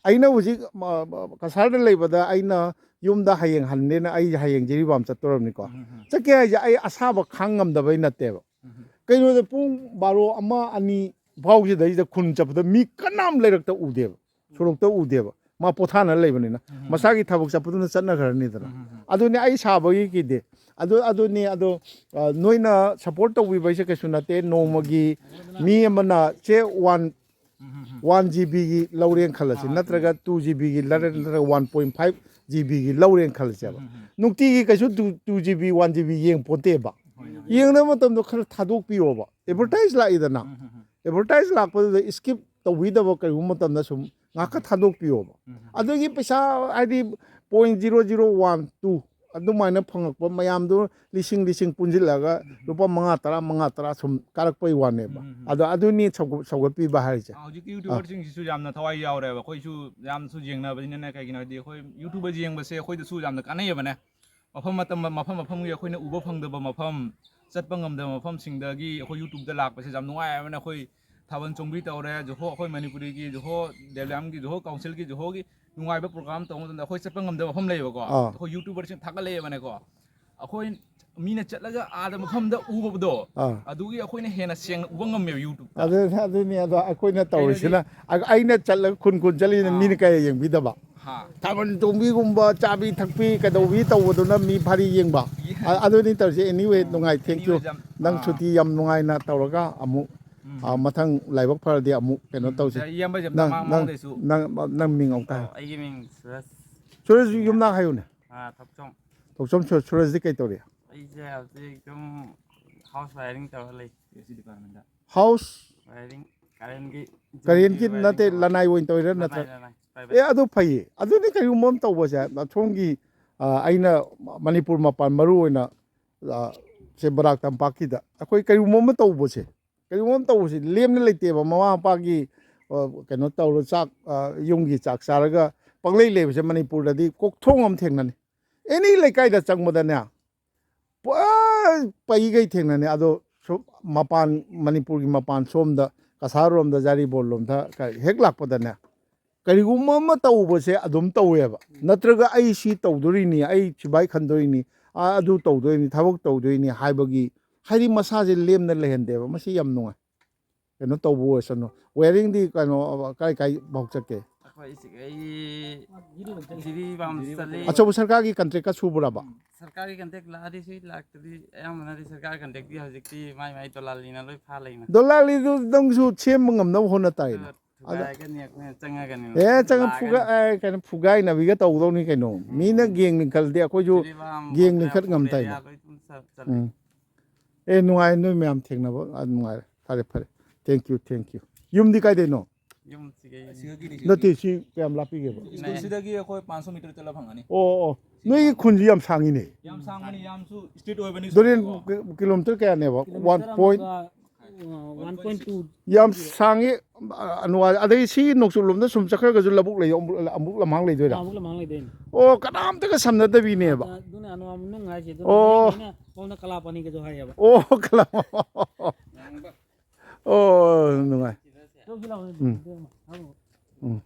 ꯑꯩꯅ ꯍꯧꯖꯤꯛ ꯃ- ꯃ- ꯀꯁꯥꯔꯗ ꯂꯩꯕꯗ ꯑꯩꯅ ꯌꯨꯝꯗ ꯍꯌꯦꯡ ꯍꯟꯅꯦꯅ ꯑꯩ ꯍꯌꯦꯡ ꯖꯤꯔꯤꯕꯥꯝ ꯆꯠꯇꯣꯔꯕꯅꯤꯀꯣ꯫ ꯎꯝ, ꯎꯝ, ꯆꯠꯀꯦ ꯍꯥꯏꯁꯦ ꯑꯩ ꯑꯁꯥꯕ ꯈꯥꯡ ꯉꯝꯗꯕꯩ ꯅꯠꯇꯦꯕ꯫ ꯎꯝ, ꯎꯝ꯫ ꯀꯩꯅꯣꯗ ꯄꯨꯡ ꯕꯥꯔꯣ ꯑꯃ ꯑꯅꯤ ꯐꯥꯎꯁꯤꯗꯩꯁꯤꯗ ꯈꯨꯟ ꯆꯠꯄꯗ ꯃꯤ ꯀꯅꯥꯝ ꯂꯩꯔꯛꯇ ꯎꯗꯦꯕ, ꯁꯣꯔꯣꯛꯇ ꯎꯗꯦꯕ꯫ ꯃꯥ ꯄꯣꯊꯥꯅ ꯂꯩꯕꯅꯤꯅ ꯎꯝ, ꯎꯝ꯫ ꯃꯁꯥꯒꯤ ꯊꯕꯛ ꯆꯠꯄꯗꯨꯅ ꯆꯠꯅꯈ꯭ꯔꯅꯤꯗꯅ꯫ ꯎꯝ, ꯎꯝ, ꯎꯝ꯫ ꯑꯗꯨꯅꯤ ꯑꯩ ꯁꯥꯕꯒꯤ ꯀꯤꯗꯦ꯫ ꯑꯗꯨ ꯑꯗꯨꯅꯤ ꯑꯗꯣ ꯑ, ꯅꯣꯏꯅ ꯁꯞꯄꯣꯔꯠ ꯇꯧꯕꯤꯕꯩꯁꯦ ꯀꯩꯁꯨ ꯅꯠꯇꯦ꯫ ꯅꯣꯡꯃꯒꯤ ꯃꯤ ꯑꯃꯅ ꯁꯦ ꯋꯥꯟ ꯎꯝ, ꯎꯝ, ꯎꯝ꯫ ꯋꯥꯟ ꯖꯤ ꯕꯤꯒꯤ ꯂꯧꯔꯦꯅ ꯈꯜꯂꯁꯤ, ꯑꯥ, ꯅꯠꯇ꯭ꯔꯒ ꯇꯨ ꯖꯤ ꯕꯤꯒꯤ ꯂꯧꯔꯦ, ꯅꯠꯇ꯭ꯔꯒ ꯋꯥꯟ ꯄꯣꯏꯟ ꯐꯥꯏꯚ ꯖꯤ ꯕꯤꯒꯤ ꯂꯧꯔꯦꯅ ꯈꯜꯂꯁꯦꯕ꯫ ꯎꯝ, ꯎꯝ, ꯎꯝ꯫ ꯅꯨꯡꯇꯤꯒꯤ ꯀꯩꯁꯨ two G B one G B ꯌꯦꯡ ꯄꯣꯟꯇꯦꯕ꯫ ꯍꯣꯏꯅꯦ, ꯍꯣꯏꯅꯦ꯫ ꯌꯦꯡꯅꯕ ꯃꯇꯝꯗꯣ ꯈꯔ ꯊꯥꯗꯣꯛꯄꯤꯌꯣꯕ꯫ ꯑꯦꯗꯚꯔꯇꯥꯏꯁ ꯂꯥꯛꯏꯗꯅ, ꯎꯝ, ꯎꯝ, ꯎꯝ꯫ ꯑꯦꯗꯚꯔꯇꯥꯏꯁ ꯂꯥꯛꯄꯗꯨꯗ ꯏꯁꯀꯤꯞ ꯇꯧꯕꯤꯗꯕ ꯀꯔꯤꯒꯨꯝꯕ ꯃꯇꯝꯗ ꯁꯨꯝ ꯉꯥꯏꯍꯥꯛꯀ ꯊꯥꯗꯣꯛꯄꯤꯌꯣꯕ꯫ ꯎꯝ, ꯎꯝ꯫ ꯑꯗꯒꯤ ꯄꯩꯁꯥ ꯍꯥꯏꯗꯤ point zero zero one two ꯑꯗꯨꯃꯥꯏꯅ ꯐꯪꯉꯛꯄ ꯃꯌꯥꯝꯗꯨ ꯂꯤꯁꯤꯡ ꯂꯤꯁꯤꯡ ꯄꯨꯟꯁꯤꯜꯂꯒ ꯎꯝ, ꯎꯝ꯫ ꯂꯨꯄꯥ ꯃꯉꯥ ꯇꯔꯥ, ꯃꯉꯥ ꯇꯔꯥ ꯁꯨꯝ ꯀꯥꯔꯛꯄꯩ ꯋꯥꯅꯦꯕ꯫ ꯎꯝ, ꯎꯝ, ꯎꯝ꯫ ꯑꯗꯣ ꯑꯗꯨꯅꯤ ꯁꯧꯒ- ꯁꯧꯒꯠꯄꯤꯕ ꯍꯥꯏꯔꯤꯁꯦ꯫ ꯑꯥ, ꯍꯧꯖꯤꯛꯀꯤ ꯌꯨꯇ꯭ꯌꯨꯕꯔꯁꯤꯡꯁꯤꯁꯨ ꯌꯥꯝꯅ ꯊꯋꯥꯏ ꯌꯥꯎꯔꯦꯕ꯫ ꯑꯩꯈꯣꯏꯁꯨ ꯌꯥꯝꯅꯁꯨ ꯌꯦꯡꯅꯕꯅꯤꯅꯅꯦ꯫ ꯀꯩꯒꯤꯅꯣ ꯍꯥꯏꯗꯤ ꯑꯩꯈꯣꯏ ꯌꯨꯇ꯭ꯌꯨꯕꯔ ꯌꯦꯡꯕꯁꯦ ꯑꯩꯈꯣꯏꯗꯁꯨ ꯌꯥꯝꯅ ꯀꯥꯟꯅꯩꯌꯦꯕꯅꯦ꯫ ꯃꯐꯝ ꯃꯇꯝ ꯃꯐꯝ ꯃꯐꯝꯒꯤ ꯑꯩꯈꯣꯏꯅ ꯎꯕ ꯐꯪꯗꯕ ꯃꯐꯝ, ꯆꯠꯄ ꯉꯝꯗꯕ ꯃꯐꯝꯁꯤꯡꯗꯒꯤ ꯑꯩꯈꯣꯏ ꯌꯨꯇ꯭ꯌꯨꯕꯇ ꯂꯥꯛꯄꯁꯦ ꯌꯥꯝ ꯅꯨꯡꯉꯥꯏꯕꯅꯦ꯫ ꯑꯩꯈꯣꯏ ꯊꯥꯕꯜ ꯆꯣꯡꯕꯤ ꯇꯧꯔꯦ, ꯖꯣꯍꯣ, ꯑꯩꯈꯣꯏ ꯃꯅꯤꯄꯨꯔꯤꯒꯤ ꯖꯣꯍꯣ, ꯗꯦꯕꯂꯥꯝꯒꯤ ꯖꯣꯍꯣ ꯀꯥꯎꯟꯁꯤꯜꯒꯤ ꯖꯣꯍꯣꯒꯤ ꯅꯨꯡꯉꯥꯏꯕ ꯄ꯭ꯔꯣꯒ꯭ꯔꯥꯝ ꯇꯧꯕ ꯃꯇꯝꯗ ꯑꯩꯈꯣꯏ ꯆꯠꯄ ꯉꯝꯗꯕ ꯃꯐꯝ ꯂꯩꯌꯦꯕꯀꯣ꯫ ꯑꯥ꯫ ꯑꯩꯈꯣꯏ ꯌꯨꯇ꯭ꯌꯨꯕꯔꯁꯤꯡ ꯊꯥꯒꯠꯂꯛꯑꯦꯕꯅꯦꯀꯣ꯫ ꯑꯩꯈꯣꯏ ꯃꯤꯅ ꯆꯠꯂꯒ ꯑꯥꯗ ꯃꯐꯝꯗ ꯎꯕꯗꯣ, ꯑꯥ꯫ ꯑꯗꯨꯒꯤ ꯑꯩꯈꯣꯏꯅ ꯍꯦꯟꯅ ꯁꯦꯡꯅ ꯎꯕ ꯉꯝꯃꯦꯕ ꯌꯨꯇ꯭ꯌꯨꯕꯇ꯫ ꯑꯗꯨ ꯑꯗꯨꯅꯤ ꯑꯗꯣ ꯑꯩꯈꯣꯏꯅ ꯇꯧꯔꯤꯁꯤꯅ ꯑ- ꯑꯩꯅ ꯆꯠꯂꯒ ꯈꯨꯟ ꯈꯨꯟ ꯆꯠꯂꯤꯅ ꯑꯥ꯫ ꯃꯤꯅ ꯀꯌꯥ ꯌꯦꯡꯕꯤꯗꯕ꯫ ꯍꯥ꯫ ꯊꯥꯕꯜ ꯆꯣꯡꯕꯤꯒꯨꯝꯕ ꯆꯥꯕꯤ ꯊꯛꯄꯤ ꯀꯩꯗꯧꯕꯤ ꯇꯧꯕꯗꯨꯅ ꯃꯤ ꯐꯥꯔꯤ ꯌꯦꯡꯕ꯫ ꯌꯦ- ꯑ- ꯑꯗꯨꯅꯤ ꯇꯧꯔꯤꯁꯦ꯫ Anyway, ꯑꯣ, ꯅꯨꯡꯉꯥꯏ꯫ Thank you꯫ anyway, ꯌꯥꯝ, ꯅꯪ ꯑꯥ꯫ ꯁꯨꯇꯤ ꯌꯥꯝ ꯅꯨꯡꯉꯥꯏꯅ ꯇꯧꯔꯒ ꯑꯃꯨꯛ ꯎꯝ꯫ ꯑ, ꯃꯊꯪ ꯂꯥꯏꯕꯛ ꯐꯔꯗꯤ ꯑꯃꯨꯛ ꯀꯩꯅꯣ ꯎꯝ, ꯇꯧꯁꯤ꯫ ꯏꯌꯥꯝꯕꯁꯦ ꯅꯪ ꯃꯃꯥꯡ ꯅꯪ ꯃꯃꯥꯡꯗꯩꯁꯨ꯫ ꯅꯪ ꯅꯪ ꯃꯤꯡ ꯑꯃꯨꯛꯇ ꯑꯣ, ꯍꯥꯏꯌꯨ꯫ ꯑꯩꯒꯤ ꯃꯤꯡ ꯁꯨꯔꯖ꯫ ꯁꯨꯔꯖ ꯌꯨꯝꯅꯥꯛ ꯍꯥꯏꯌꯨꯅꯦ꯫ ꯑꯥ, ꯊꯣꯛꯆꯣꯝ꯫ ꯊꯣꯛꯆꯣꯝ ꯁꯨ- ꯁꯨꯔꯖꯗꯤ ꯀꯩ ꯇꯧꯔꯤ? ꯑꯩꯁꯦ ꯍꯧꯖꯤꯛ ꯑꯗꯨꯝ ꯍꯥꯎꯁ ꯋꯥꯏꯌꯥꯔꯤꯡ ꯇꯧꯔ ꯂꯩ꯫ ꯍꯥꯎꯁ ꯋꯥꯏꯌꯥꯔꯤꯡ, ꯀꯔꯦꯟꯒꯤ ꯀꯔꯦꯟꯒꯤ ꯋꯥꯏꯌꯥꯔꯤꯡ ꯅꯠꯇꯦ, ꯇꯧꯔ ꯂꯅꯥꯏ ꯑꯣꯏꯅ ꯇꯧꯔꯤꯔꯥ ꯂꯅꯥꯏ, ꯅꯠꯇ꯭ꯔ? ꯂꯅꯥꯏ, ꯑꯦ, ꯑꯗꯨ ꯐꯩꯌꯦ꯫ ꯑꯗꯨꯅꯤ ꯀꯔꯤꯒꯨꯝꯕ ꯑꯃ ꯇꯧꯕꯁꯦ, ꯁꯣꯝꯒꯤ ꯑ, ꯑꯩꯅ ꯃꯅꯤꯄꯨꯔ ꯃꯄꯥꯟ ꯃꯔꯨ ꯑꯣꯏꯅ ꯑ, ꯁꯦ ꯕꯔꯥꯛ ꯇꯝꯄꯥꯛꯀꯤꯗ ꯑꯩꯈꯣꯏ ꯀꯔꯤꯒꯨꯝꯕ ꯑꯃ ꯇꯧꯕꯁꯦ, ꯀꯔꯤꯒꯨꯝꯕ ꯑꯃ ꯇꯧꯕꯁꯦ ꯂꯦꯝꯅ ꯂꯩꯇꯦꯕ꯫ ꯃꯃꯥ ꯃꯄꯥꯒꯤ ꯑ, ꯀꯩꯅꯣ ꯇꯧꯔ ꯆꯥꯛ ꯑ, ꯌꯨꯝꯒꯤ ꯆꯥꯛ ꯆꯥꯔꯒ ꯄꯪꯂꯩ ꯂꯩꯕꯁꯦ ꯃꯅꯤꯄꯨꯔꯗꯗꯤ ꯀꯣꯛꯊꯣꯡ ꯑꯃ ꯊꯦꯡꯅꯅꯤ꯫ ꯑꯦꯅꯤ ꯂꯩꯀꯥꯏꯗ ꯆꯪꯕꯗꯅꯦ ꯄꯨꯔꯥ ꯄꯩꯒꯩ ꯊꯦꯡꯅꯅꯤ꯫ ꯑꯗꯣ ꯁꯨꯝ ꯃꯄꯥꯟ, ꯃꯅꯤꯄꯨꯔꯒꯤ ꯃꯄꯥꯟ ꯁꯣꯝꯗ ꯀꯁꯥꯔꯔꯣꯝꯗ, ꯖꯥꯔꯤꯕꯣꯜ ꯂꯣꯝꯗ ꯀ- ꯍꯦꯛ ꯂꯥꯛꯄꯗꯅꯦ ꯀꯔꯤꯒꯨꯝꯕ ꯑꯃ ꯇꯧꯕꯁꯦ ꯑꯗꯨꯝ ꯇꯧꯋꯦꯕ꯫ ꯅꯠꯇ꯭ꯔꯒ ꯑꯩ ꯁꯤ ꯇꯧꯗꯣꯔꯤꯅꯤ, ꯑꯩ ꯁꯤꯐꯥꯏ ꯈꯟꯗꯣꯏꯅꯤ, ꯑꯥ, ꯑꯗꯨ ꯇꯧꯗꯣꯏꯅꯤ, ꯊꯕꯛ ꯇꯧꯗꯣꯏꯅꯤ ꯍꯥꯏꯕꯒꯤ, ꯍꯥꯏꯗꯤ ꯃꯁꯥꯁꯦ ꯂꯦꯝꯅ ꯂꯩꯍꯟꯗꯦꯕ꯫ ꯃꯁꯤ ꯌꯥꯝ ꯅꯨꯡꯉꯥꯏ꯫ ꯀꯩꯅꯣ ꯇꯧꯕ ꯑꯣꯏꯔꯁꯅꯨ꯫ ꯋꯦꯌꯥꯔꯤꯡꯗꯤ ꯀꯩꯅꯣ ꯀꯥꯏ ꯀꯥꯏ ꯐꯥꯎ ꯆꯠꯀꯦ? ꯑꯩꯈꯣꯏ ꯁꯤ-, ꯑꯩ ꯖꯤꯔꯤꯕꯥꯝ ꯆꯠꯂꯤ꯫ ꯑꯆꯧꯕ ꯁꯔꯀꯥꯔꯒꯤ ꯀꯟꯇ꯭ꯔꯦꯛꯀ ꯁꯨꯕ꯭ꯔꯕ? ꯎꯝ, ꯁꯔꯀꯥꯔꯒꯤ ꯀꯟꯇ꯭ꯔꯦꯛ ꯂꯥꯛꯑꯗꯤ ꯁꯤ ꯂꯥꯛꯇꯗꯤ ꯑꯌꯥꯝꯕꯅꯗꯤ ꯁꯔꯀꯥꯔ ꯀꯟꯇ꯭ꯔꯦꯛꯇꯤ ꯍꯧꯖꯤꯛꯇꯤ ꯃꯥꯏ ꯃꯥꯏ ꯗꯣꯂꯥꯂꯤꯅ ꯂꯣꯏ ꯐꯥ ꯂꯩꯅ꯫ ꯗꯣꯂꯥꯂꯤꯗꯨ ꯅꯪꯁꯨ ꯁꯦꯝꯕ ꯉꯝꯅꯕ ꯍꯣꯠꯅ ꯇꯥꯏꯅ꯫ ꯑꯗ ꯊꯨꯒꯥꯏꯒꯅꯤ, ꯑꯩꯈꯣꯏꯅ ꯆꯪꯉꯒꯅꯤ꯫ ꯑꯦ, ꯆꯪꯉ ꯂꯥꯛꯑꯒꯅꯤ꯫ ꯐꯨꯒ-, ꯑꯦ, ꯀꯩꯅꯣ, ꯐꯨꯒꯥꯏꯅꯕꯤꯒ ꯇꯧꯗꯧꯅꯤ ꯀꯩꯅꯣ꯫ ꯃꯤꯅ ꯎꯝ꯫ ꯒꯦꯡ ꯂꯤꯡꯈꯠꯂꯗꯤ ꯑꯩꯈꯣꯏꯁꯨ ꯖꯤꯔꯤꯕꯥꯝ, ꯒꯦꯡ ꯂꯤꯡꯈꯠ ꯉꯝ ꯇꯥꯏꯅ꯫ ꯂꯣꯏ ꯑꯗꯨꯝ ꯆ-, ꯆꯠꯂꯦ꯫ ꯎꯝ꯫ ꯑꯦ, ꯅꯨꯡꯉꯥꯏ, ꯅꯣꯏ ꯃꯌꯥꯝ ꯊꯦꯡꯅꯕ, ꯑ, ꯅꯨꯡꯉꯥꯏꯔꯦ꯫ ꯐꯔꯦ, ꯐꯔꯦ꯫ Thank you, thank you꯫ ꯌꯨꯝꯗꯤ ꯀꯥꯏꯗꯩꯅꯣ? ꯌꯨꯝꯁꯤꯒꯤ ꯁꯤꯗꯒꯤꯅꯤ, ꯁꯤꯗꯒꯤ꯫ ꯅꯠꯇꯦ, ꯁꯤ ꯀꯌꯥꯝ ꯂꯥꯞꯄꯤꯒꯦꯕ? ꯁ꯭ꯀꯨꯜ ꯁꯤꯗꯒꯤ ꯑꯩꯈꯣꯏ ꯄꯥꯟꯁꯣ ꯃꯤꯇꯔ ꯆꯠꯂ ꯐꯪꯒꯅꯤ꯫ ꯑꯣ, ꯑꯣ꯫ ꯅꯣꯏꯒꯤ ꯈꯨꯟꯁꯤ ꯌꯥꯝ ꯁꯥꯡꯉꯤꯅꯦ꯫ ꯌꯥꯝ ꯁꯥꯡꯕꯅꯤ, ꯌꯥꯝꯁꯨ street ꯑꯣꯏꯕꯅꯤ꯫ ꯗꯣꯔꯦꯟ ꯁꯣꯝꯗꯀꯣ꯫ ꯀꯤ-, ꯀꯤꯂꯣꯃꯤꯇꯔ ꯀꯌꯥꯅꯦꯕ? Kilometre One point? ꯑꯃꯒ, ꯑ, one point two꯫ ꯌꯥꯝ ꯁꯥꯡꯉꯤ꯫ ꯑ, ꯑꯅꯨꯋꯥ-, ꯑꯗꯩ ꯁꯤ ꯅꯣꯡꯆꯨꯞ ꯂꯣꯝꯗ ꯁꯨꯝ ꯆꯠꯈ꯭ꯔꯒꯁꯨ ꯂꯧꯕꯨꯛ ꯂꯩ, ꯑꯃꯨꯛ, ꯑꯃꯨꯛ ꯂꯝꯍꯥꯡ ꯂꯩꯗꯣꯏꯔꯥ? ꯑꯃꯨꯛ ꯂꯝꯍꯥꯡ ꯂꯩꯗꯣꯏꯅꯤ꯫ ꯑꯣ, ꯀꯅꯥꯝꯇꯒ ꯁꯝꯅꯗꯕꯤꯅꯦꯕ꯫ ꯑꯗꯨꯅ ꯑꯅꯨꯋꯥ ꯃꯅꯨꯡ ꯍꯥꯏꯁꯦ꯫ ꯑꯗꯨꯅ ꯑꯣ꯫ ꯃꯌꯥꯡꯈꯩꯅ ꯁꯣꯝꯗ ꯀꯂꯥꯄꯅꯤꯒꯁꯨ ꯍꯥꯏꯌꯦꯕ꯫ ꯑꯣ, ꯀꯂꯥ-, ꯑꯣ, ꯅꯨꯡꯉꯥꯏ꯫ ꯁꯤꯗꯁꯦ꯫ ꯎꯝ꯫ ꯎꯝ꯫